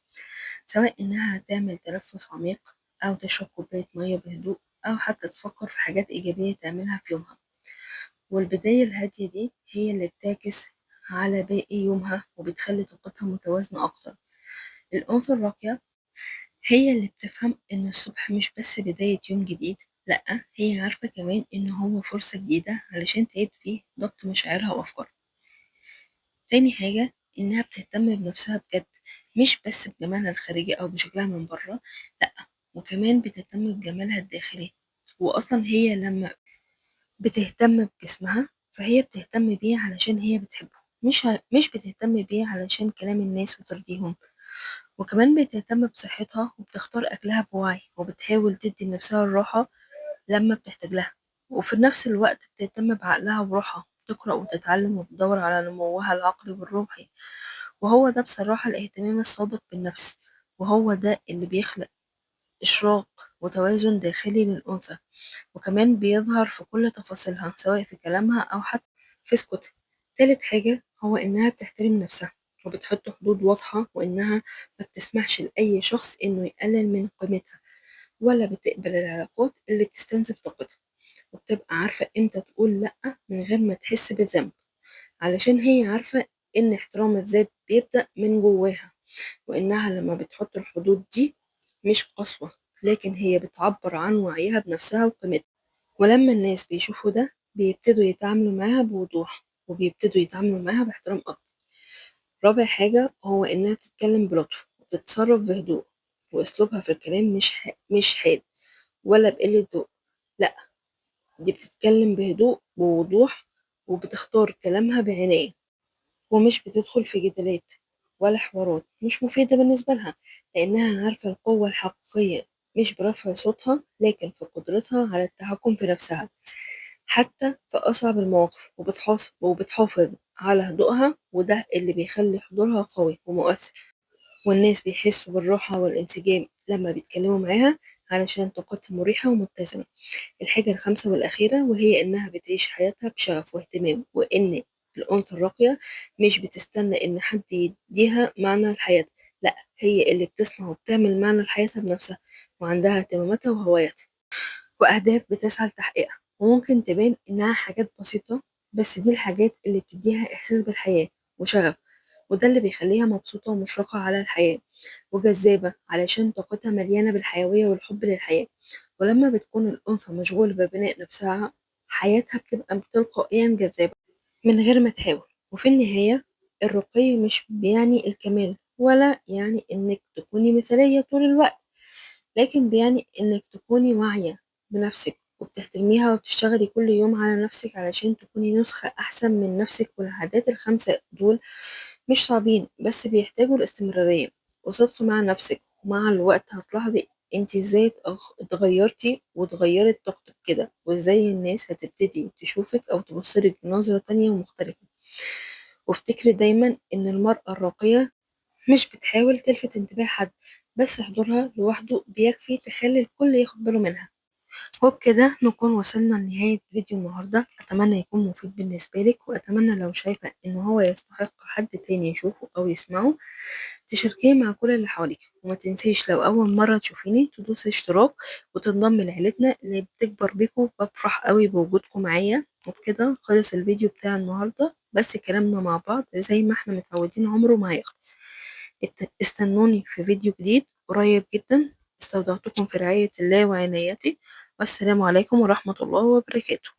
سواء إنها تعمل تنفس عميق أو تشرب كوباية مية بهدوء، أو حتى تفكر في حاجات إيجابية تعملها في يومها. والبداية الهادية دي هي اللي بتعكس على باقي يومها وبتخلي طاقتها متوازنة أكتر. الأنثى الراقية هي اللي بتفهم إن الصبح مش بس بداية يوم جديد، لأ، هي عارفة كمان إن هو فرصة جديدة علشان تعيد فيه ضبط مشاعرها وأفكارها. تاني حاجة إنها بتهتم بنفسها بجد، مش بس بجمالها الخارجي أو بشكلها من بره، لأ، وكمان بتهتم بجمالها الداخلي. وأصلا هي لما بتهتم بجسمها فهي بتهتم بيه علشان هي بتحبه، مش بتهتم بيه علشان كلام الناس وترضيهم. وكمان بتهتم بصحتها وبتختار أكلها بوعي، وبتحاول تدي لنفسها الراحة لما بتحتاج لها، وفي نفس الوقت بتهتم بعقلها وروحها، بتقرأ وتتعلم وبتدور على نموها العقلي والروحي. وهو ده بصراحة الاهتمام الصادق بالنفس، وهو ده اللي بيخلق إشراق وتوازن داخلي للأنثى، وكمان بيظهر في كل تفاصيلها سواء في كلامها أو حتى في سكوتها. تالت حاجة هو إنها بتحترم نفسها وبتحط حدود واضحة، وإنها ما بتسمحش لأي شخص إنه يقلل من قيمتها، ولا بتقبل العلاقات اللي بتستنزف طاقتها، وبتبقى عارفة إمتى تقول لأ من غير ما تحس بالذنب، علشان هي عارفة إن احترام الذات بيبدأ من جواها، وإنها لما بتحط الحدود دي مش قسوة، لكن هي بتعبر عن وعيها بنفسها وقيمتها. ولما الناس بيشوفوا ده بيبتدوا يتعاملوا معاها بوضوح، وبيبتدوا يتعاملوا معاها باحترام أكبر. رابع حاجة هو إنها بتتكلم بلطف وبتتصرف بهدوء، وأسلوبها في الكلام مش حاد ولا بقلة ذوق، لأ دي بتتكلم بهدوء ووضوح، وبتختار كلامها بعناية، ومش بتدخل في جدالات ولا حوارات مش مفيدة بالنسبة لها، لأنها عارفة القوة الحقيقية مش برفع صوتها لكن في قدرتها على التحكم في نفسها حتى في أصعب المواقف، وبتحافظ على هدوءها، وده اللي بيخلي حضورها قوي ومؤثر، والناس بيحسوا بالراحة والانسجام لما بيتكلموا معاها علشان طاقتها مريحة ومتزنة. الحاجة الخامسة والأخيرة وهي إنها بتعيش حياتها بشغف واهتمام، وإن الأنثى الراقية مش بتستنى إن حد يديها معنى لحياتها، لأ هي اللي بتصنع وبتعمل معنى لحياتها بنفسها، وعندها اهتماماتها وهواياتها وأهداف بتسعى لتحقيقها، وممكن تبان إنها حاجات بسيطة بس دي الحاجات اللي بتديها إحساس بالحياة وشغف، وده اللي بيخليها مبسوطة ومشرقة على الحياة وجذابة علشان طاقتها مليانة بالحيوية والحب للحياة. ولما بتكون الأنثى مشغولة ببناء نفسها حياتها بتبقى تلقائيا جذابة من غير ما تحاول. وفي النهاية الرقي مش بيعني الكمال ولا يعني إنك تكوني مثالية طول الوقت، لكن بيعني إنك تكوني واعية بنفسك وبتحترميها وبتشتغلي كل يوم على نفسك علشان تكوني نسخة أحسن من نفسك. والعادات الخمسة دول مش صعبين بس بيحتاجوا الاستمرارية وصدق مع نفسك، ومع الوقت هتلاحظي انت ازاي اتغيرتي واتغيرت طاقتك كده، وازاي الناس هتبتدي تشوفك او تبصلك بنظرة تانية ومختلفة. وافتكري دايما ان المرأة الراقية مش بتحاول تلفت انتباه حد، بس حضورها لوحده بيكفي تخلي الكل ياخد باله منها. وبكده نكون وصلنا لنهاية فيديو النهاردة، أتمنى يكون مفيد بالنسبة لك، وأتمنى لو شايفة إن هو يستحق حد تاني يشوفه أو يسمعه تشاركيه مع كل اللي حواليك. وما تنسيش لو أول مرة تشوفيني تدوسي اشتراك وتنضمي لعيلتنا اللي بتكبر بيكم، بفرح قوي بوجودكم معايا. وبكده خلص الفيديو بتاع النهاردة، بس كلامنا مع بعض زي ما احنا متعودين عمره ما هيخلص. استنوني في فيديو جديد قريب جدا. استودعتكم في رعاية الله وعنايته، والسلام عليكم ورحمة الله وبركاته.